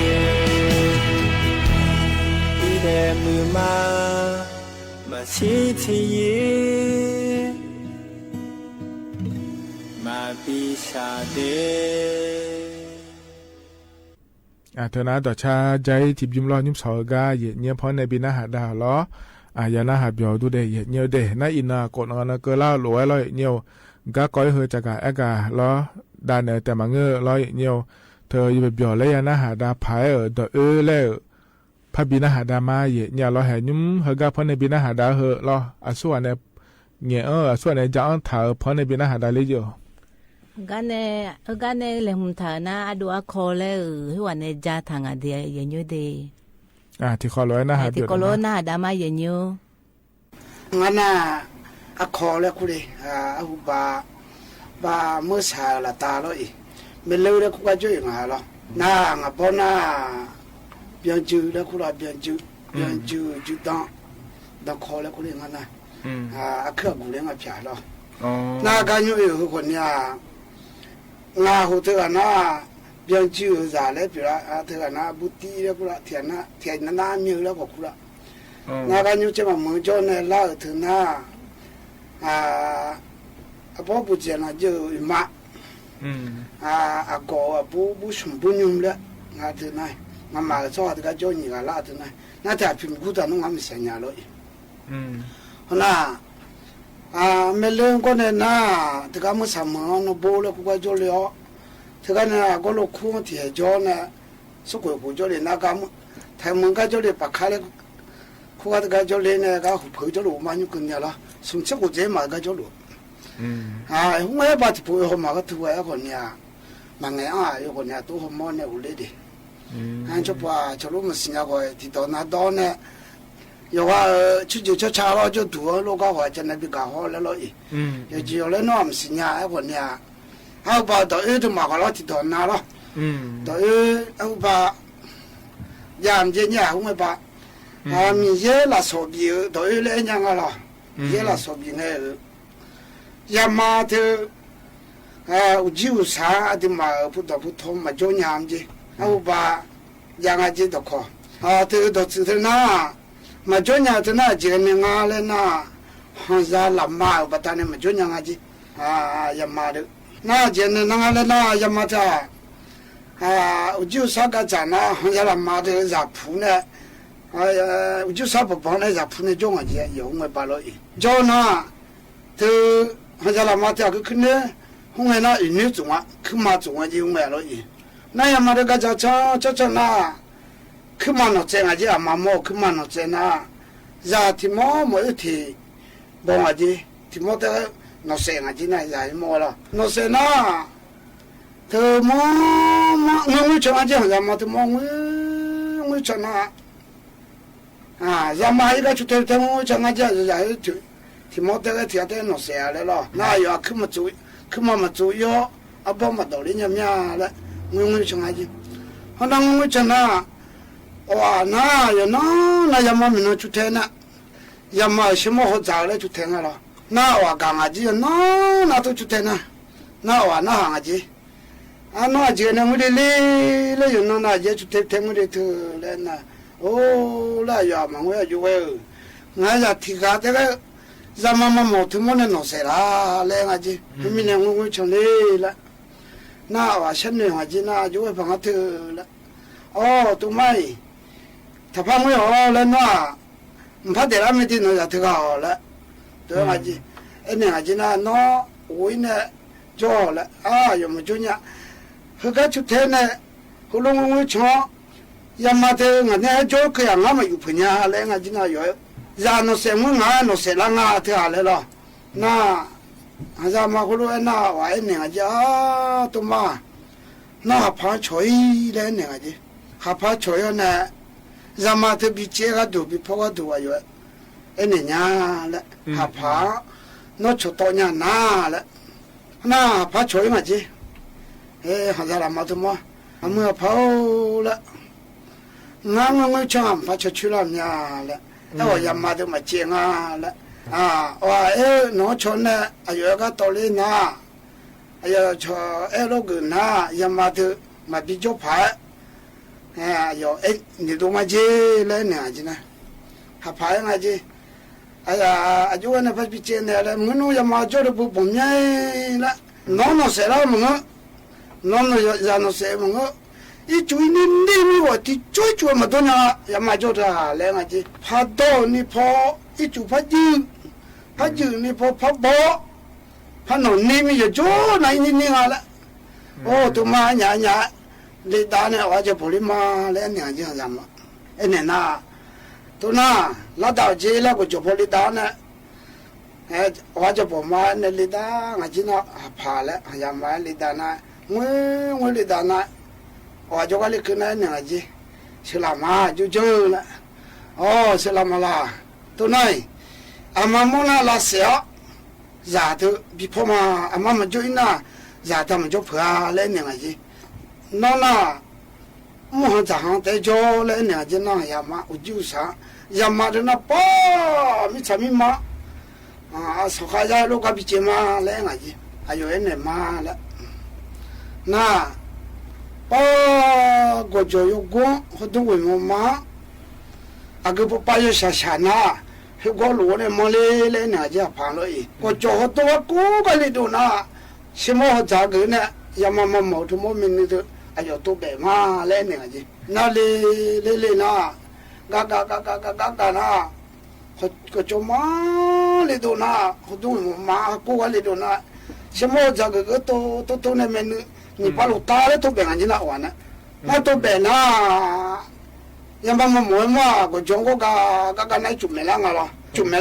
အံၤဒဲးမုၢ်မၤ မၤဆံးထံၣ်ယံၤ မၤပျံၤစၢ်ဒဲး အၢ တၢ်နၤ ဒီးဆါ ယဲ ထံၣ်ဘျုးလီၤ ညွှၢ်ဆီၣ်အဂၤ ယဲၢ်ညိၣ် ဖီၣ်န့ၢ်ဘၣ်နါဟးဒါလီၤ အၢ ယၤနါဟးပျီၢ်ဒူၣ်ဒဲး ယဲၢ်ညိၣ်ဒဲး နၤအံၤနၤ ကိးနဂီၢ်နကၢလၢလိာ်ဝဲလီၤ ယဲၢ်ညိၣ် ကါကီၢ်အံၤ ဟဲစၢကၤအဲၣ်ကၤလီၤ ဒၣ်နဲၣ်တဲမၤငၢၢ်လီၤ ယဲၢ်ညိၣ် တၢ်ယပျီၢ်လၢယၤနါဟးဒါဖးအဲၣ်အၢ ဒီးအၢလဲၣ် ဖးဘၣ်နါဟးဒါမါ ယဲၢ်ညိၣ်လီၤ ဟဲညွှၢ်ဟဲဂၤ ဖီၣ်န့ၢ်ဘၣ်နါဟးဒါဟဲလီၤ အဆိဝဲန့ၣ် ညဲၣ်အၢ အဆိဝဲန့ၣ် ကၠီအီထၣ်အၢ ဖီၣ်န့ၢ်ဘၣ်နါဟးဒါလၢယိာ် အဂၤန့ၣ် အဂၤန့ၣ် လဲၤမုာ်ထၢၣ်နၤ အဒိၣ်အခီလၢအၢ ဟဲဝဲန့ၣ် ကၠီထၣ်ငါဒဲး ယဲၢ်ညိၣ်ဒဲး အၢ ထံၣ်ခီၣ်လိာ်ဝဲနါဟး ထံၣ်ခီၣ်လိာ်နါဟးဒါမါ ယဲၢ်ညိၣ် ငါနၤ အခီၣ်လၢခူလ့ၣ် အဟူဘၣ် ဘၣ်မုၢ်ဆၣ်လၢတၢ်လီၤအံၤ မ့ၢ်လၢလၢခူကၠိအံၤ ငါလီၤ နၤ ငါဘီနၤ ဘျီၣ်စုလၢခူလီၤ ဘျီၣ်စု ဘျီၣ်စု စုဒီ ဒီခီၣ်လၢခူလ့ၣ် ငါနၤ အခုၣ်အဂူၢ်လၢငါဖျါလီၤ နၤ ကါညိၣ်အံၤ ဟဲဃီၤန့ၣ် နၤ ဟူးတဂၤနၤ ဘျီၣ်စု စၢ်လၢပျီၣ်လၢ တဂၤနၤ ဘူးတံၢ်လၢခူလီၤ ထံၣ်နၤ ထံၣ်နၤ မ့ၢ်လၢခီၣ်ခူလီၤ နၤ ကါညိၣ် ကဲမၤမုာ်ကၠီန့ၣ် လၢအၢ တဂၤနၤ အဘီဘူးကဲနၤ ယဲၢ်မး အကိာ်အဘူး ဘူးဆူၣ်ဘူးညိုလၢ နၤတဂၤနၤ နမၤကစီၣ်တဂၤကၠီနံၤဂၤလၢတဂၤနၤ နၤတၢ်ဖံးမုၢ်ကူတၢ်နီၢ် ငါမ့ၢ်စဲညါလီၤအံၤ နၤ မ့ၢ်လၢကီၢ်န့ၣ်နၤ တဂၤမုၢ်ဆၣ်မုၢ်နီၢ် နဘိလၢခူကၠိလံအီၤ တဂၤန့ၣ် အကီၢ်လၢခူထံၣ်ဟဲကၠီန့ၣ် စ့ၢ်ကီးပူၤကၠီလံ နၤ ကါမုၢ် ထံၣ်မုၢ်ကၠီလံ ပာ်ခါလၢ ခူကၠီတဂၤကၠီလံန့ၣ် ကါဟူးဖုးကၠီလံ မၤညိၣ်ကန့ၣ်လီၤ ဆူၣ်စ့ၢ်ကီးကဲမၤကၠီလံ อืม อ่า ไอ้ฮู้ไอ้ปาตี้ปูเอามาก็ถือว่าไอ้คนเนี่ย มาไงอ่ะ ไอ้คนเนี่ย ตุ๊กฮอร์โมนเนี่ย อุเล่ดิ อืม อันเจ้าป่า เจ้าลูกมันสัญญาก่อน ตี้ต่อหน้าดอนเนี่ย อย่าว่า เอ่อ ชุดอยู่เช้าๆ แล้วเจ้าตั๋วลูกก็ว่าจะในปีกาฮอแล้วเราอีก อืม อย่าเจียวแล้วน้อมสัญญาไอ้คนเนี่ย เอาป่าต่อเอ้ย ถึงมาก็เราติดต่อหน้าเรา อืม ต่อเอ้ย เอาป่า ยามเย็นเนี่ย ฮู้ไอ้ปา อืม อ่า มีเยอะละสอบอยู่ ต่อเอ้ย แล้วยังไงล่ะ อืม เยอะละสอบอยู่ไง เออ ယမၤတႄႉ ဢႃႇ ဢူႇၸီႇဢူႇသႃႇ ဢၢႆႈတီႈမႃး ဢိူဝ်ႇ ၽူႈတေႃႇၽူႈထူမ်ႈ မၢၵ်ႇၸေႃးၺႃးၸီႉ ဢႃႇ ဢုပႃႇ ယၢင်ႇဢၢႆႈၸီႉ တေႃႇၶေႃႈ ဢႃႇ တေႃႇ တေႃႇသိုပ်ႇတႄႉၼႃႇ မၢၵ်ႇၸေႃးၺႃးတႄႉၼႃႇ ၸဵမ်ၼႆႉငႃးလႄႈၼႃႇ ႁၢင်ႈယႃႈလႃႇမႃႇ ဢုပႃႇတႃႇၼႆႉ မၢၵ်ႇၸေႃးၺႃးၸီႉ ဢႃႇ ယႃႈမႃႇတေႃႇ ၼႃႇ ၸဵမ်ၼႆႉငႃးလႄႈၼႃႇ ယႃႈမႃႇတႃႇ ဢႃႇ ဢူႇၸီႇဢူႇသႃႇၵႃႈၸႃႉၼႃႇ ႁၢင်ႈယႃႈလႃႇမႃႇတေႃႇ ယႃႈၽူႈၼႆႉ ဢႃႇ ဢူႇၸီႇဢူႇသႃႇ ပေႃးပေႃးၼႆႉ ယႃႈၽူႈၼႆႉ ၸွင်ႇဢႃႇ ယႃႈႁူႉမႂ်ႇပႃးလူးဢိၵ်ႇ ၸဝ်ႈၼႃႇ ထိုင် ဟောက်ဒႃလႃႇမႃး ထိုင် ၶိုၼ်းၼႆႉ ႁူင်းငႄႈၼႃႇ ဢိၵ်ႇၼႆႉ ၸုင်ႇဝႃႈ ၶိုၼ်းမႃး ၸုင်ႇဝႃႈ ယိုဝ်းငႄႈလူးဢိၵ်ႇ ၼႃႇ ယႃႇမႃး တေၵႃႈၸႃႉ ၸႃႉ ၸႃႉ ၸႃႉၼႃႇ ၶိုၼ်းမႃး ၼေႃႇၸႅင်ႈ ဢႃႇၸီႇ ဢႃႇမႃး မေႃႈ ၶိုၼ်းမႃး ၼေႃႇၸႅင်ႈၼႃႇ ယႃႇထီႇမေႃး မေႃႈဢိုတ်းထီႇ ပွင်ႇ ဢႃႇၸီႇ ထီႇမေႃးတႄႉ ၼေႃႇၸႅင်ႈ ဢႃႇၸီႇၼႃႇ ယႃႇမေႃႈလႃႈ ၼေႃႇၸႅင်ႈၼႃႇ ထိုင် မေႃႈ မေႃႈ ငိုၼ်း ငိုၼ်းၸႅင်ႈ ဢႃႇၸီႇ ယႃႇမႃး ထိုင် မေႃႈ ငိုၼ်း ငိုၼ်းၸႅင်ႈၼႃႇ ဢႃႇ ယႃႇမႃး ဢီႈၵႃႈ ၸူႉထႅင်ႈထႅင်ႈ ဢူၺ်း ၸၢင်ႈၵႃႈၸႃႉ ယႃႇႁႂ်ႈထိုင် ထီႇမေႃးတႄႉ ၵႃႈထီႇတႄႉ ၼေႃႇသႄႇလႄႈလေႃႈ။ ၼႃႇ ယွၼ်ႉၶိုၼ်းမႃးၸူး ၶိုၼ်းမႃး မႃးၸူးယဝ်ႉ ဢႃႇ ပေႃးမႃးတေႃႇလီ ၺႃးၺႃးလႄႈ ငူၺ်းငူၺ်း ၸၢင်ႈၵႃႈၸႃႉ ႁဝ်းၼၢင်းငူၺ်းငူၺ်း ၸၢင်ႈၼႃႇ ဢေႃႈ ဢႃႇ ၼႃႇ ယဝ်ႉၼေႃႈ ၼႃႇ ယႃႇမႃး မီးၼေႃႈ ၸူႉထႅင်ႈၼႃႇ ယႃႇမႃး သဵင်မေႃးႁူဝ်ၸႂ်လႄႈ ၸူႉထႅင်ႈၼႃႇလေႃႈ။ ၼႃႇ ဢေႃႈ ၵၢင်ႇဢႃႇၸီႇ ၼႃႇ ၼႃႇ တူဝ်ၸူႉထႅင်ႈၼႃႇ ၼႃႇ ဢေႃႈ ၼႃႇ ႁၢင်ႇဢႃႇၸီႇ ဢႃႇ ၼေႃႈ ဢၸႃႇၼႃႇ ငိုၼ်းလႄႈလႄႈ လႄႈယူႇၼေႃႈၼႃႇ ယႃႇၸူႉထႅင်ႈထႅင်ႈ ငိုၼ်းလႄႈထိုင်လႄႈၼႃႇ။ ဢူဝ်း လႃႈယွႃႇ မၢင်ဝႆႉယူႇဝႆႉ ငၢႆးယႃႇထီႇၵႃႈတႄႉၵေႃႈ ယႃႇမႃး မႃးမေႃထိုင်မူတ်းၼႆ ၼေႃႇသေႇလႃႈ လႄႈ ဢၼ်ၼႆႉ ဢိုမ်း မီးၼႆ ငူၺ်းငူၺ်း ၸၢင်ႈလႄႈလႃႈ ၼႃႇ ဝႃႈ သဵင်ၼႆႉ ဢၼ်ၼႆႉၼႃႇ ယူႇဝႆႉ ၽၢင်ႁႃထိုင်လႃႈ ဢေႃႈ တူဝ်မႆႉ ထႃႈၽၢင်ဝႆႉ ဢေႃႈ လႄႈၼေႃႈ ဢမ်ႇၽႃႈတေလႃႈ မႄႈတီႈၼေႃႈ ယႃႇထိုင်ၵႂႃႇဢေႃႈလႄႈ တူဝ်မႆႉ ဢိုမ်း ဢၼ်ၼႆႉ ဢၼ်ၼႆႉၼႃႇ ၼေႃႈ ဢူၺ်းၼႆႉ ၸေႃႉလႄႈ ဢႃႇ ယွၼ်ႉမၼ်းၸူႉၼႆႉ ႁိုဝ်ၵေႃႈ ၸူႉထႅင်ႈၼႆႉ ႁူႉလူင်းငူၺ်းငူၺ်းၸွင်ႇ ယႃႇမႃးတႄႉ ငၢႆးၼႆႉ ၸူဝ်ႈၶႂ်ႈဢၢင်ႈငၢမ်ႇမႃးယူႇၽိုၼ်ႉယဝ်ႉလႄႈ ငၢႆးၸိူင်ႉၼႆယဝ်ႉ ယႃႇၼေႃႇသႄႇမူၼ်းငၢႆး ၼေႃႇသႄႇလႃႈငၢႆး ထိုင်ဢၢၼ်းလႄႈလေႃႈ ၼႃႇ ဢႃႇ ယႃႇမႃးၵေႃႈလူး ဢၼ်ၼႃႇ ဝႃႈဢၼ်ၼႆႉ ဢႃႇ ၸႃႉ တူဝ်မႃႉ ၼႃႇ ႁႃၽႃႉၶျေႃႇဢီႈလႄႈ ၼႆႉဢႃႇ ႁႃၽႃႉၶျေႃႇဢီႈၼႆႉ ယႃႇမႃးထိုင် ပီႈၸၢႆးၵေႃႈတူၺ်း ပီႈၽွၵ်ႈၵေႃႈတူၺ်း ဢႃႇ ယူႇ ဢၼ်ၼႆႉၼႃႇလႄႈ ဢိုမ်း ႁႃၽႃႉ ၼေႃႈ ၶျေႃႇတေႃႇၺႃႇၼႃႇလႄႈ ၼႃႇ ႁႃၽႃႉၶျေႃႇဢီႈမႃးၸီႉ ဢေႈ ႁႃၸႃႉလႃႇ မႃးထိုင်မႃး ဢမိူဝ်ႈၽဝ်ႇလႄႈ ငၢႆးငိုၼ်းငိုၼ်းၸၢင်ႈ ၽႃႉၶျေႃႇၶျူးလႃႈၼႆႉလႄႈ ဢိုမ်း ဢေႃႈ ယႃႇမႃးထိုင်မႃးၸႅင်ႈဢႃႈလႄႈ ဢႃႈ ဢေႃႈ ဢေႈ ၼေႃႈ ၶျေႃႇၼႆႉ ဢႃႇယုၵေႃႈ တေႃႇလီၼႃႇ ဢႃႇယု ၶျေႃႇ ဢေႈ လူဝ်ႇၵိူတ်ႇၼႃႇ ယႃႇမႃးထိုင် မႃးပီႈၸေႃႉၽႃႉ ဢႃႈ ဢႃႇယု ဢေႈ ၼႆႉ တူၺ်းမႃးၸီႉလႄႈ ၼႆႉၸီႉၼႃႇ ႁႃၽႃႉယဝ်ႉၼႃႇၸီႉ ဢႃႈ ဢႃႈ ဢႃႈ ဢႃႈ ၸူဝ်ႈၼႆႉ ၽႂ်ပီႈၸႂ်ၼႆလႄႈ မိူဝ်ႈၼၼ်ႉ ယႃႇမႃးၸူဝ်ႈတႄႉ ပူႇပူႇၼႆလႄႈ ၼွၼ်းၼွၼ်းသေလႄႈ မၼ်းၵေႃႈ ၼွၼ်းၼွၼ်း ယႃႇ ယႃႇၼွၼ်းသေ မၼ်းၵေႃႈ ဢီးၸူၺ်ၼႆႉ ၼႆႉမီးဝႃႈ တီႈၸူၺ်ၸူၺ်မႃးတူၺ်းၼႃႇ ယႃႇမႃးၸူဝ်ႈတႄႉလႄႈ ဢၼ်ၼႆႉ ၽႃႈတေႃႇၼႆႉ ၽေႃႈ ဢီးၸူၺ်ၽႃႈယိုဝ်း ၽႃႈယိုဝ်းၼႆႉ ၽေႃႈ ၽႃႈပေႃႈ ၽႃႈၼွၼ်းၼႆႉ မီးယႃႇၸူဝ်ႈၼႆႉ ၼႆႉၼႆႉလႄႈ ဢိုမ်း ဢူဝ်း တူဝ်မႃး ၺႃး ၺႃး လႄႈ တႃႇၼႆႉ ဢဝ်ၸႂ်ၽူႈလီမႃးလႄႈ ၼႆႉ ၸိူင်ႉၼၼ်မႃး ဢၼ်ၼႆႉၼႃႇ တူဝ်ၼႃႇ လၢတ်ႈတႃႇၸေးလႄႈ ၵူႈၸဝ်ႈၽူႈလီတႃႇၼႆႉ ဢိူဝ်ႈ ဢဝ်ၸဝ်ႈပေႃႈမႃးၼႆႉ လီတႃႉ ငါၸိုဝ်ႈၼေႃႈ ဢၽႃႇလႄႈ ဢယႃႇမႃးလီတႃႉၼႃႇ ငွႆး ငွႆးလီတႃႉၼႃႇ ဢဝ်ၸဝ်ႈၵႃႈလီၶိုၼ်းၼႃႇ ၼႆႉငါၸိုဝ်ႈ သိုဝ်ႉလႃႇမႃး ၸူဝ်ႈၸူဝ်ႈလႄႈ ဢေႃႈ သိုဝ်ႉလႃႇမႃးလႃႈ တူဝ်ၼႆႉ ဢမႃးမူၼ်းၼႃႇလႃႈသေဢေႃႈ ယႃႇထိုဝ် ပီႈၽွမ်ႉမႃး ဢမႃးမၼ်းၸူဝ်ႈဢိၼ်းၼႃႇ ယႃႇတႃႇမၼ်းၸူဝ်ႈၽိူဝ်ႇလႄႈ ၼႆႉငါၸိုဝ်ႈ ၼေႃႈၼႃႇ မူႇႁၢင်ႈၸႃႇႁၢင်ႈတႄႉၸေႃးလႄႈ ၼႆႉ ၸိူဝ်းၼၼ်ႉ ယႃႇမႃး ဢူႈၸိဝ်ႈသႃႇ ယႃႇမႃး တေႃႇၼႃႈ ပေႃး မီးသႃႇမီးမႃႇ ဢႃႇ သေႃးၶႃႈယႃႇ လူၵ်ႈၵႃႈပီႈၸေႇမႃးလႄႈ ၼႆႉ ဢႃႇယုဢၼ်ၼႆႉမႃးလႄႈ ၼႃႇ ပေႃး ၵေႃႈၸေႃႇယုၵ်ႉၵူၼ်း ႁူဝ်တူၺ်းဝူၺ်ႇမႃး ဢႃႇ ၵေႃႈ ပေႃးပႃးယွႆႈသႃႇသႃႇၼႃႇ ႁႂ်ႈၵေႃႈလူဝ်ႇၼႆႉ မႃးလႄႈလႄႈ ၼႆႉ ၸႃႉၽၢင်လူးဢိတ်း ၵေႃႈၸေႃႇႁူဝ်တူၺ်း ၵူၺ်းၵႃႈလီတူဝ်ၼႃႇ သီႇမူင်းႁူဝ်ၸႂ်ၵိူတ်ႇၼႆႉ ယႃႇမႃး မႃးမေႃထိုင် မေႃမၼ်းၼႆႉ ဢႃႇယုတူဝ်ပႄႇမႃးလႄႈ ၼႆႉ ၼႃႇ လီ လီ လီၼႃႇ ၵႃႈ ၵႃႈ ၵႃႈ ၵႃႈ ၵႃႈၼႃႇ ၵေႃႈ ၵေႃႈၸူဝ်ႈမႃးလီတူဝ်ၼႃႇ ၵေႃႈတူဝ်မႃး ၵူဝ်ၵႃႈလီတူဝ်ၼႃႇ သီႇမူင်းႁူဝ်ၸႂ်ၵိူတ်ႇ ၵေႃႈတူဝ် တူဝ် တူဝ်ၼႆႉ မၼ်းၼႆႉ ၼႆႉ ပႃးလူဝ်ႇတႃႇလႄႈ တူဝ်ပႄႇၵၼ်ၼႆႉၼႃႇ ဝႃႈၼႃႇ ၼႃႇ တူဝ်ပႄႇၼႃႇ ယႃႇမႃး မႃးမေႃမႃး ၵေႃႈၸူဝ်ႈၵေႃႈ ၵႃႈ ၵႃႈ ၵႃႈၼႆႉ ၸုမ်းမႄႈလႃႈငႃႇလေႃႈ ၸုမ်းမႄႈလႃႈၼ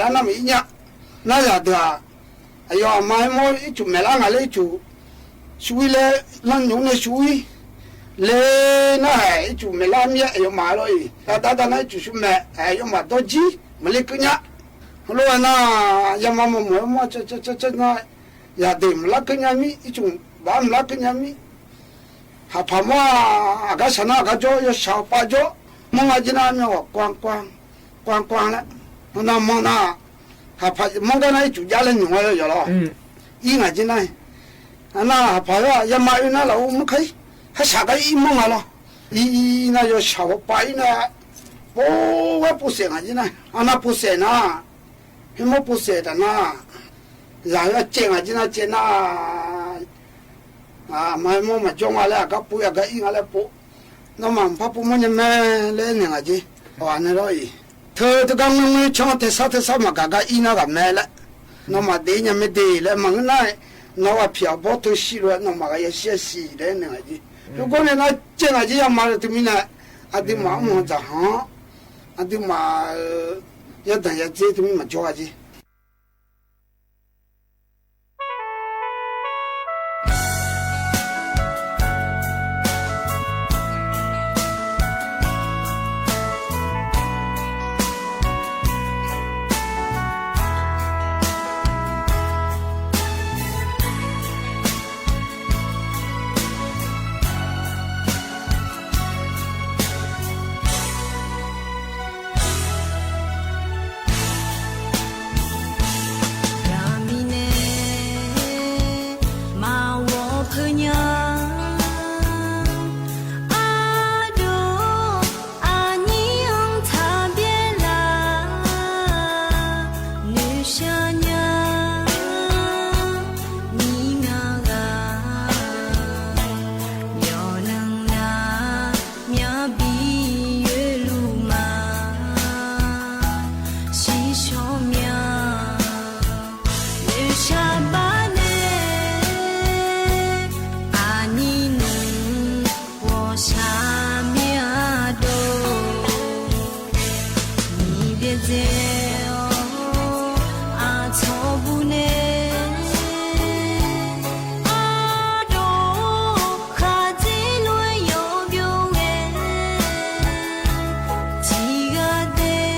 ႃႇ မီးၼႆႉ ၼႃႇ ယႃႇတူဝ် အယွၤမၤဟဲမိၢ် အီၣ်စူၣ်မဲာ်လါ ငါလၢအီၣ်စူၣ် စူၣ်ဝံလၢ လၢညိးန့ၣ်စူၣ်ဝံ လၢနဟဲ အီၣ်စူၣ်မဲာ်လါမံ အယွၤမၤလီၤအံၤ တၢ်ဒၣ်တၢ်နၢ် အီၣ်စူၣ်ဆူမဲာ် အယွၤမၤဒီးကံ မၤလၢကညး လိၣ်ဝဲနၤ ယမၤမုာ်မုာ်မီၢ် ဆၢဆၢဆၢဆၢနၤ ယၤဒ့ၣ်မၤလၢကညးမံ အီၣ်စူၣ်ဘၣ်မၤလၢကညးမံ ဟးဖးမီၢ် အကါဆးနၢ် အကါကၠီ ယဆးပာ်ကၠီ မီၢ်ဂၤက့နၤ မ့ၢ်ဝဲ ကွၢ်ကွၢ် ကွၢ်ကွၢ်လၢ နမီၢ်နၤ ဟးဖးမီၢ်ကါနၤ အီၣ်စူၣ်ယါလၢညိးဝဲလၢယီၤလီၤ အံၤဂၤက့နၤ အနၤဟးဖးယါ ယမၤအုၣ်နၤလီၤ အိၣ်မုၣ်ခါအံၤ ဟဲဆးကါအံၤမီၢ်ဂၤလီၤ အံၤအံၤအံၤနၤ ယဆးပာ်အံၤနၤ ပိာ်ဝဲပိာ်စဲးဂၤက့နၤ အနၤပိာ်စဲးနၤ ဟဲမိၢ်ပိာ်စဲးတၢ်နၤ ယၤဟဲကဲးဂၤက့နၤ ကဲးနၤ အမၤဟဲမိၢ်မၤကၠီ မၤလၢအကါပူၤ အကါအံၤ မၤလၢပိာ် နီၢ်မၤဖးပူၤမီၢ် ညါမဲလၢန့ၣ်ဂၤက့ အဝဲန့ၣ်လီၤအံၤ ထၢတဂၤငွံငွံ ဆီထဲစးထဲစး မၤကၤကါအံၤနၤ ဂၤမဲလၢ နီၢ်မၤဒ့ညါမဲဒ့လၢ မၤငုာ်နၤ နီၢ်ဝဲဖံးအဘီထၢဆံးလီၤ နီၢ်မၤဂၤယဲၢ်ဆံယဲၢ်ဆံ ဒ်န့ၣ်ဂၤက့ ယိၤကိန့ၣ်နၤ ကဲးဂၤက့ ယမၤတမံၤနၤ အဒုးမၤအီၣ်မီၢ်တၢ်ဟီ အဒုးမၤ ယဲၢ်တၢ်ယဲၢ်စ့တမံၤ မၤကၠီဂၤက့ ယမံၤန့ၣ် မၤဝီၤဖုညါ အဒိၣ် အနံၣ်အိၣ်ထါဘဲလၢ နုၤဆါညါ မံၤမၤဂၤ ယီၤနၤလၢ မၠၣ်ဘံၣ်ယွဲလူၤမၤ စံးဆၢမၠၣ် လၢဆါဘၣ်န့ၣ် အနံၣ်နုၤ ဝီၤဆါမ့ၢ်အဒိၣ် မံၤဘျဲၣ်စဲးအီၤ အဆီဘူၣ်န့ၣ် အဒိၣ် ခးစ့လွဲယီၤဘျိဝဲ ထံဂၤဒဲး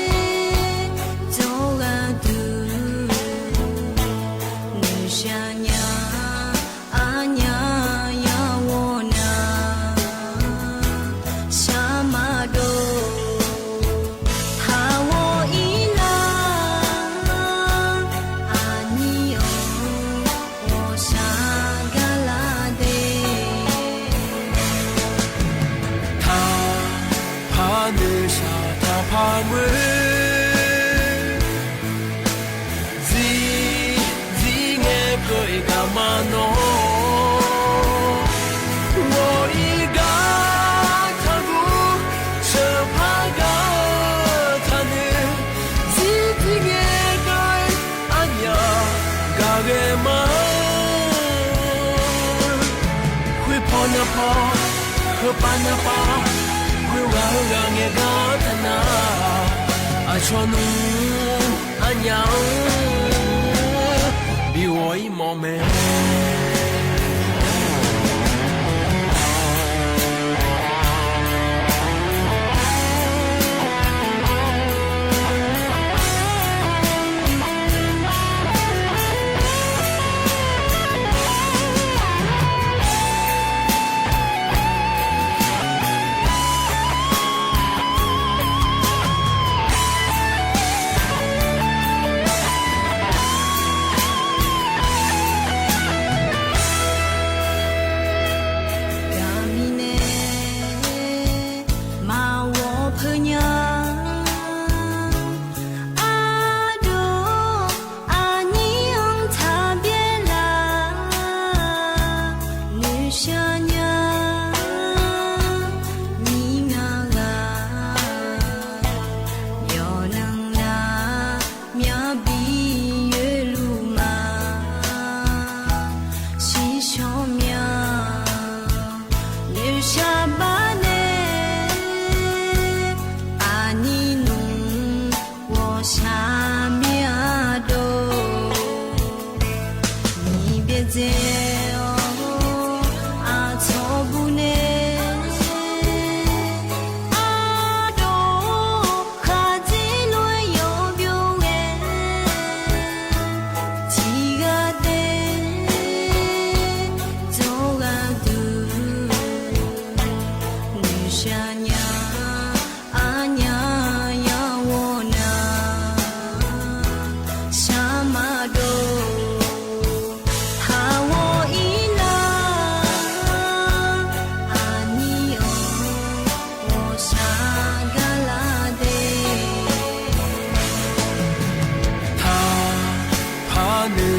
ကၠီဂၤဒုး နုၤဆါညါ အညါယၤဝီၤနၤ ဆၢမၤဒိၣ် ဟးဝီၤအံၤလၢ အနံၣ်အိၣ် ဝီၤဆါကလါဒဲး ထါဖးနုၤဆါတၢ်ဖးမုာ် စံး စံးငဲးကၢၣ်အ့ၣ်ကမၤနီၣ် ဂီၤအံၤဂၤထါဒူ ဆၢဖးဂၤထါနုၤ စံး စံးငဲးကၢၣ် အညါ ဂၤဂဲၤမး ခွ့ဖီနၢ်ဖီ ခွ့ပၢ်နၢ်ပၢ် ခွ့ဂၤဂၤ ငဲၤကၤတနၤ အဆီနုၤ အညါဧၢ ဘံၣ်ဂီၤအံၤမီၢ်မဲာ်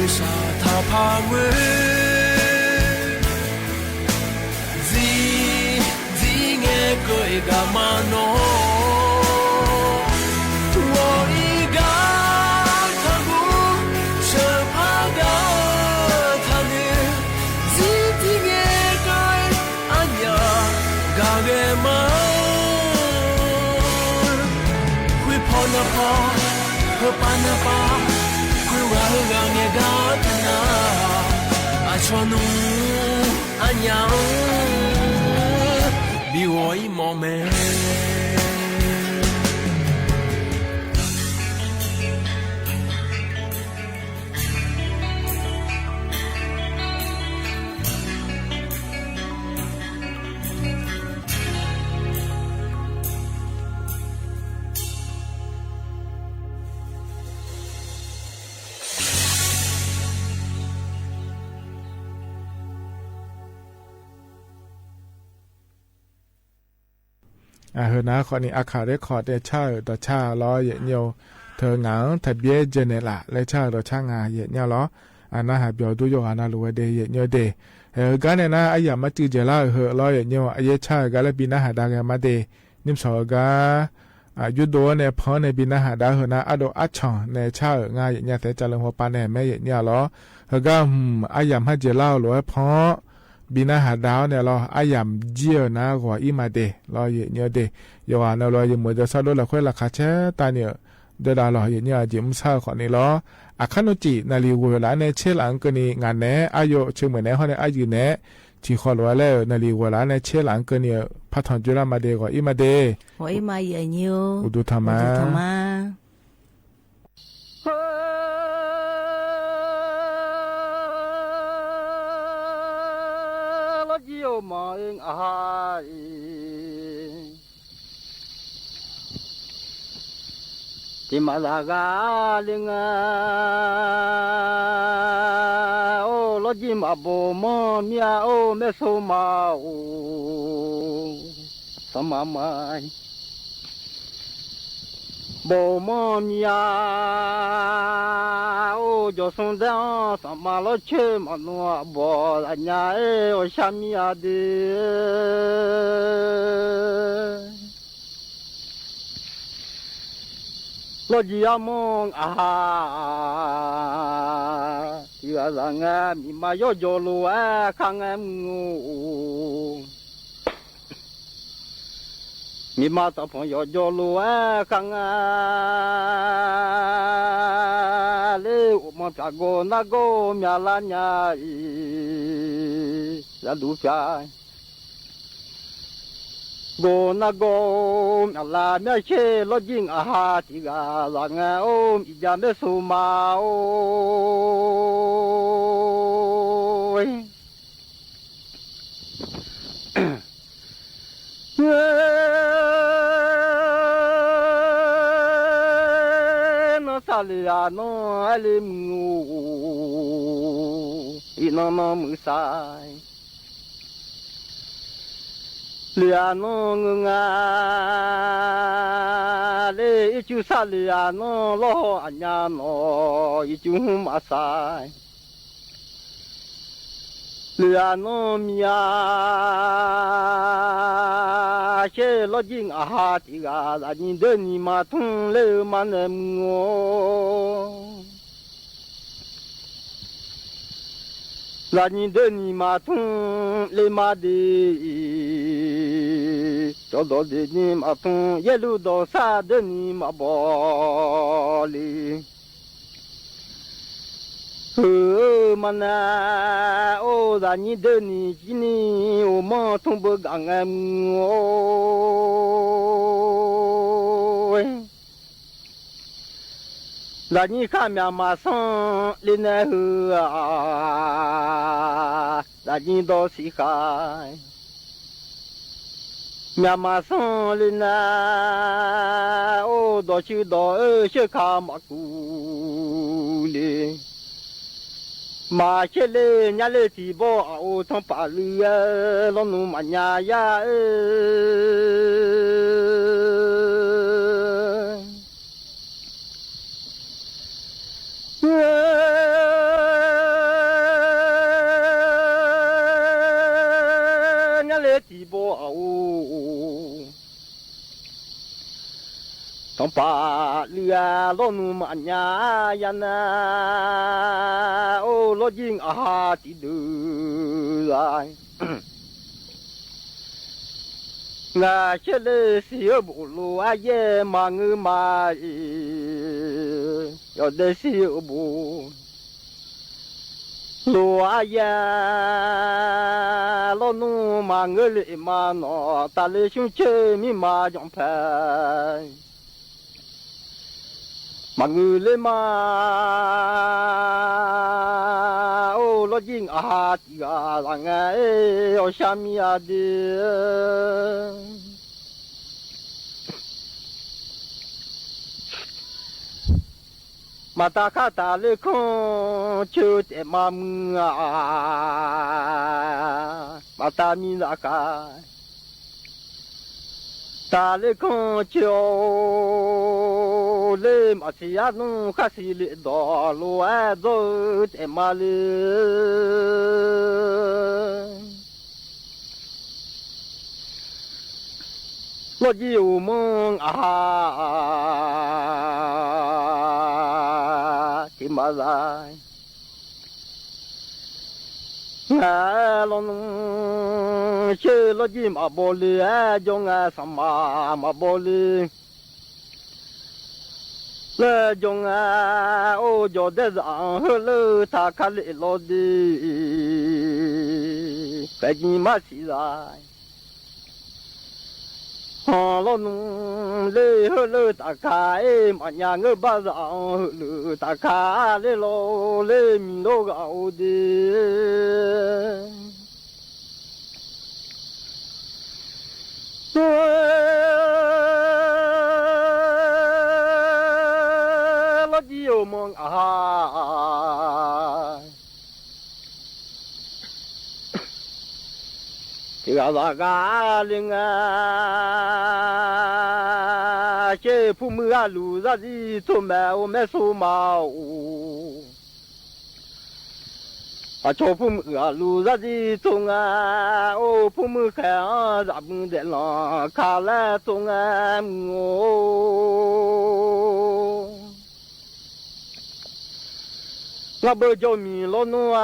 စႃႇထႃႇၽႃႇဝိူဝ်း ၸီႇ ၸီႇငႄႈၵူၺ်းၵႃႈမၼေႃး ဝေႃႇဢီႇၵႃႇထႃႇၵူႇ သိူဝ်ႇၽႃႇၵႃႇထႃႇၼိူဝ် ၸီႇ ၸီႇငႄႈၵူၺ်း ဢၺႃႇ ၵႃႈၵႄႈမႃး ၵူၺ်းၽေႃႇၼႃႇၽႃႇ ၵူၺ်းပႃႈၼႃႇပႃႈ ၵူၺ်းဝႃႈႁႂ်ႈၵႃႈငႄႈၵႃႈတၼႃႇ ဢၶျေႃးၼူ ဢၺႃႇ မီးဝေႃႇဢီႇမေႃႇမႄႈ။ ဢႃႇ ႁိုဝ်ၼႃႇ ၶေႃႈၼႆႉ ဢၶႃႇ ရႄးၶေႃး တႄႉ ၶျႃႉဢိူဝ်ႈ တေႃႇၶျႃႉ လေႃး ယႄႇၺူဝ်း ထိူဝ်ငၢင် ထပဵၼ်း ၸိူဝ်းၼႆႉလႃႇ လႄႈ ၶျႃႉဢိူဝ်ႈ တေႃႇၶျႃႉ ငႃႇ ယႄႇၺူဝ်း လေႃး ဢၼ်ၼၼ်ႉ ႁႃႈပျေႃႇတူၺ်း ယူၵ်ႉဢၼ်ၼၼ်ႉ လူဝ်ႇဝႆႉတႄႉ ယႄႇၺူဝ်းတႄႉ ဢိူဝ်ႈ ၵႃႈၼႆႉၼႃႇ ဢယႃႇမႃးၸိုဝ်ႈၸႂ်လႃႇ ဢိူဝ်ႈ ႁိုဝ် လေႃး ယႄႇၺူဝ်း ဢယေး ၶျႃႉဢိူဝ်ႈ ၵႃႈလႄႈ ပီႈၼႃႈႁႃႈတႃၵႃႈမႃးတႄႉ ၼိမ်ႇသေႃးၵႃႈ ဢႃႇ ယုၵ်ႉတူဝ်ၼႆႉ ၽွင်းၼႆႉ ပီႈၼႃႈႁႃႈတႃႁိုဝ်ၼႃႇ ဢႃႇတူဝ်ႇ ဢႃႇၶျွင်ႇၼႆႉ ၶျႃႉဢိူဝ်ႈ ငႃႇယႄႇၺႃႇ သႄႇၸႃႇလိူင်ႇႁူဝ်ပၢၼ်ၼႆႉ မႄးယႄႇၺႃႇလေႃႈ ႁိုဝ်ၵႃႈ ဢိုမ်း ဢယၢမ်ႇႁႃႉၸႂ်လႃႇ လူဝ်ႇႁႂ်ႈၽွင်း ပီႈၼႃႈႁႃႈတႃၼႆႉလေႃႈ ဢယၢမ်ႇၸႂ်ၼႃႇ ၵေႃႈဢိတ်းမႃးတႄႉ လေႃႈ ယႄႇၺႃႇတႄႉ ယဝ်ႉဝႃႈၼႆ လေႃႈ ယႄႇမိူဝ်ႈၸဝ်ႉသၢတ်ႈလူးလႄႈ ၶူၺ်းလႃႈၶႃႈ ၶျႄးတႃႉၼႆႉ တေႃႈလႃႈလေႃႈ ယႄႇၺႃႇ ၸဵမ်သႃႇၶေႃႈၼႆႉလေႃႈ ဢႃႇ ၶၼ်ႇၼူၵ်ႉၸီႇ ၼႃႇလီႇဝေႃးလႃႇၼႆႉ ၶျႄးလင်ၵေႃႈၼႆႉ ငၢၼ်းၼႆႉ ဢႃႇယု ၶျိူၵ်ႈမိူဝ်ႈၼႆႉ ႁဝ်းၼႆႉ ဢႃႇယုၼႆႉ ထီႇၶေႃႈလူဝ်ႇလႄႈ ၼႃႇလီႇဝေႃးလႃႇၼႆႉ ၶျႄးလင်ၵေႃႈၼႆႉ ၽႃႈထွမ်ႇၸူးလႃႈမႃးတႄႉ ၵေႃႈဢိတ်းမႃးတႄႉ ဢိတ်းမႃး ယႄႇၺႃႇ ဢူးတူးထမ်ႇမႃႇ ဢူးတူးထမ်ႇမႃႇ လေႃးၸီႇဢူဝ်း မႃးဢိူင်ႇဢႃႇႁႃႇ တေမႃးလႃႇၵႃႈလႄႈငႃႇ ဢူဝ်း လေႃးၸီႇမႃး ပေႃးမႃးမီးဢႃႇ ဢူဝ်း မႄႈသူဝ်းမႃး ဢူဝ်း သမ်ႇမႃႇမႆႈ ပေႃးမႃးမီးဢႃႇ ဢူဝ်း ၸေႃႇသုင်တႄႉ သမ်ႇမႃႇလေႃးၶျေႇ မၼေႃး ပေႃးလႃႇၺႃႇ ဢေႃႈ ဢေႃႈ သျၢမ်းမီးဢႃႇတေႉ လေႃးၸီႇဢမွင်ႇဢႃႇ တီႈဢႃႇလႃႇငႃႇ မီးမႃးယေႃးၸေႃးလူဢႃႇ ၶႃႈငႃႇမူႇ မီးမႃးတႃႇၽွင်ႈယေႃးၸေႃးလူဢႃႇ ၶႃႈငႃႇ လႄႈ ဢုပ်ႇမၼ်းၽြႃးၵေႃႈ ၼႃႇၵေႃႈ မျႃႉလႃႇၺႃႇ ဢီႈ လႃႇလူႇၽြႃး ၵူၼ်းၼႃႇၵေႃႈ ဢလႃႇမျႃႉၶျေႇ လေႃးၸိင်ႇဢႃႇႁႃႇ တီႈၵႃႈလႃႇငႃႇ ဢူမ်ႈ ဢီႈၸႃႇမႄႈသူဝ်းမႃး ဢူၺ်း ဢိူဝ်ႈ ၼေႃႈ သႃႇလႄႇယႃႇၼေႃႈ ဢၢႆႈလႄႈမုၼ်ဢူႈ ဢီႈၼွင်ႉၼွင်ႉမိူဝ်ႈသၢႆ လႄႇယႃႇၼေႃႈ ငိူဝ်ႈငႃႈလႄႈ ဢီးၸူးသႃႇလႄႇယႃႇၼေႃႈ လေႃးႁေႃးဢၺႃးၼေႃႈ ဢီးၸူးႁူးမႃးသၢႆ လႄႇယႃႇၼေႃႈ မီးယႃႈ ၶျေႇလေႃးယိင်းဢႃႇႁႃႇ တီႈၵႃႈ လႃႇယိင်းတိူဝ်းၼီႈမႃးထုင်း လႄႇမႃးၼႄမူၺ်း လႃႇယိင်းတိူဝ်းၼီႈမႃးထုင်း လႄႇမႃးတေႇ ၸေႃးတေႃးတိူဝ်းၼီႈမႃးထုင်း ယႄႇလူႇတေႃးသႃႇ တိူဝ်းၼီႈမႃးပေႃႇလီႇ ႁိူဝ်ႈမၼ်းၼႃႇ ဢူဝ်း လႃႇယိင်းတိူဝ်းၼီႈ ၸီႉၼီႈ ဢူဝ်း မႃးထုင်းပိူၵ်ႈၵၢင်ႇငႄႈမူၺ်း လႃႇယိင်းၶႃႈမျၢတ်ႈမႃးသင် လႄႇၼႄႁိုဝ် လႃႇယိင်းတေႃးသီႇၶႃႈ မျၢတ်ႈမႃးသင် လႄႇၼႄ ဢူဝ်း တေႃႇသိုဝ်ႈတေႃႇ ဢိူဝ်ႈ သိူဝ်ႈၶႃႈမႃးၵူႈလႄႈ မႃးၶႄႉလႄႈ ၺႃးလႄႈ ထီႇပေႃး ဢဝ်ထၢင်ႇပႃႇလိုဝ်ႈ ဢိူဝ်ႈ လေႃးၼူမႃးၺႃးယႃႈ ဢိူဝ်ႈ ဢိူဝ်ႈ ตี้บ่เอา ต้องปาเลือล้อหนุ่มอัญญาญาณา โอ้ ล้อยิ่งอาหาตี้เดือย งาเชเลสีเออบุโลอาเยมางือมาอี ยอดเดสีเออบุ โลอาเย ล้อหนุ่มมางือเลมาหนอ ตาเลชุมเชยมีมาจ่องแผน มางือเลมา โอ้ ล้อยิ่งอาหาตี้กาลังเอ โอชามีอาเด มาตาข้าตาเลข้องเชยแต่มาเมือ มาตามีราคา ตาเลข้องเชยเลมาเสียนุ่งข้าสีเลดอโลแอโดแต่มาเล ล้อยิ่งมองอาหาตี้มาลาย งาลองเชยล้อยิ่งมาบ่เล จงงาสมามาบ่เล เลจงงา โอ้ ยอดเดสะเฮอเลอตาคาเลล้อดี แปะยิงมาสีลาย ฮอล้อหนุ่มเลเฮอเลอตาคาเอ มาญาเงือบ้าสาวเฮอเลอตาคาเลล้อเลมีโลกเอาดี ล้อยิ่งมองอาหา ตี้กาลากาเลียงอา เชยผู้มืออาลูซาดีโตแม่โอแม่โซมาโอ อาโชผู้มืออาลูซาดีโตงา โอผู้มือแขนอาซามือแดดหลอคาแลโตงาโอ งาเบอร์จอมีล้อนัว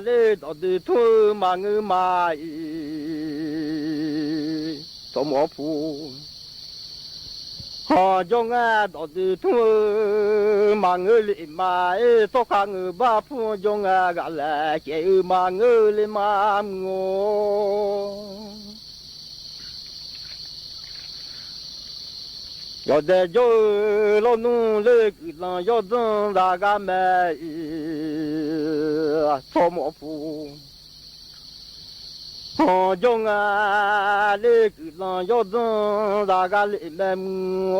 เลดอดีทุมางือมาอี โตหมอผู้ ฮอจงงาดอดีทุมางือเลมาเอ โตคางือบ้าผู้จงงากาแลเจอืมางือเลมาโง ยอดเดโยล้อหนุ่มเลกึดลองยอดตึงดากาแม่อี โตหมอผู้ ฮอจงงาเลกึดลองยอดตึงดากาเลแม่โง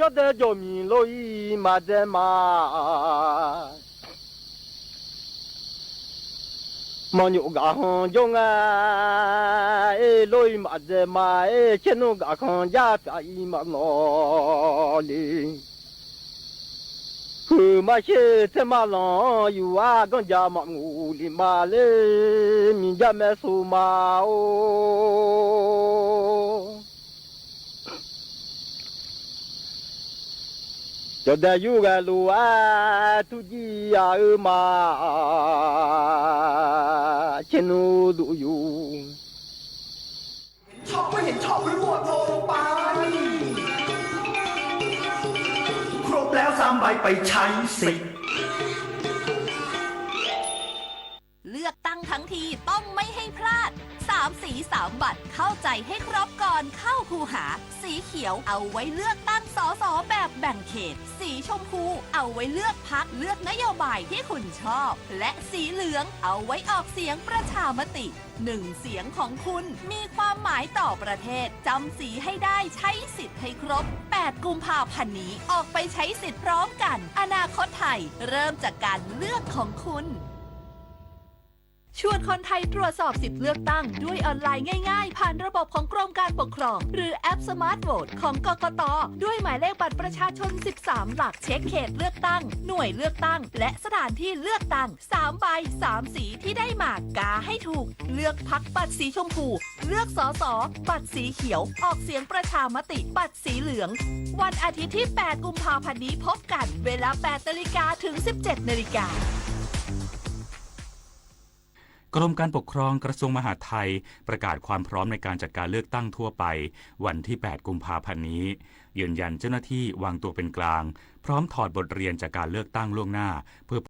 ยอดเดโยมีล้ออี่มาแดมา มอโยกะฮอจงงาเอ ล้ออี่มาแดมาเอ เชโนกะฮอจาตะอี่มาหนอลี คือมาเชเทมาหลออยู่อาก้องจามางูลีมาเล มีจาแม่สูมาโอ จอดแดอยู่แกลูอาทุจีอาเออมา เชนูดูอยู่ เห็นชอบก็เห็นชอบหรือโหวตโนลงไป ครบแล้วสามใบไปใช้สิทธิ์ เลือกตั้งทั้งทีต้องไม่ให้พลาด สามสีสามบัตร เข้าใจให้ครบก่อนเข้าคูหา สีเขียวเอาไว้เลือกตั้ง สส แบบแบ่งเขต สีชมพูเอาไว้เลือกพรรค เลือกนโยบายที่คุณชอบ และสีเหลืองเอาไว้ออกเสียงประชามติ หนึ่งเสียงของคุณมีความหมายต่อประเทศ จำสีให้ได้ ใช้สิทธิ์ให้ครบ แปดกุมภาพันธ์นี้ ออกไปใช้สิทธิ์พร้อมกัน อนาคตไทยเริ่มจากการเลือกของคุณ ชวนคนไทยตรวจสอบสิทธิ์เลือกตั้งด้วยออนไลน์ง่ายๆ ผ่านระบบของกรมการปกครอง หรือแอป สมาร์ทโหวต ของ กกต. ด้วยหมายเลขบัตรประชาชน สิบสาม หลัก เช็คเขตเลือกตั้ง หน่วยเลือกตั้ง และสถานที่เลือกตั้ง สาม ใบ สาม สีที่ได้มา กาให้ถูก เลือกพรรคบัตรสีชมพู เลือก สส บัตรสีเขียว ออกเสียงประชามติ บัตรสีเหลือง วันอาทิตย์ที่ แปด กุมภาพันธ์นี้พบกัน เวลา แปด นาฬิกา ถึง สิบเจ็ด นาฬิกา กรมการปกครองกระทรวงมหาดไทยประกาศความพร้อมในการจัดการเลือกตั้งทั่วไป วันที่ แปด กุมภาพันธ์นี้ ยืนยันเจ้าหน้าที่วางตัวเป็นกลาง พร้อมถอดบทเรียนจากการเลือกตั้งล่วงหน้า เพื่อ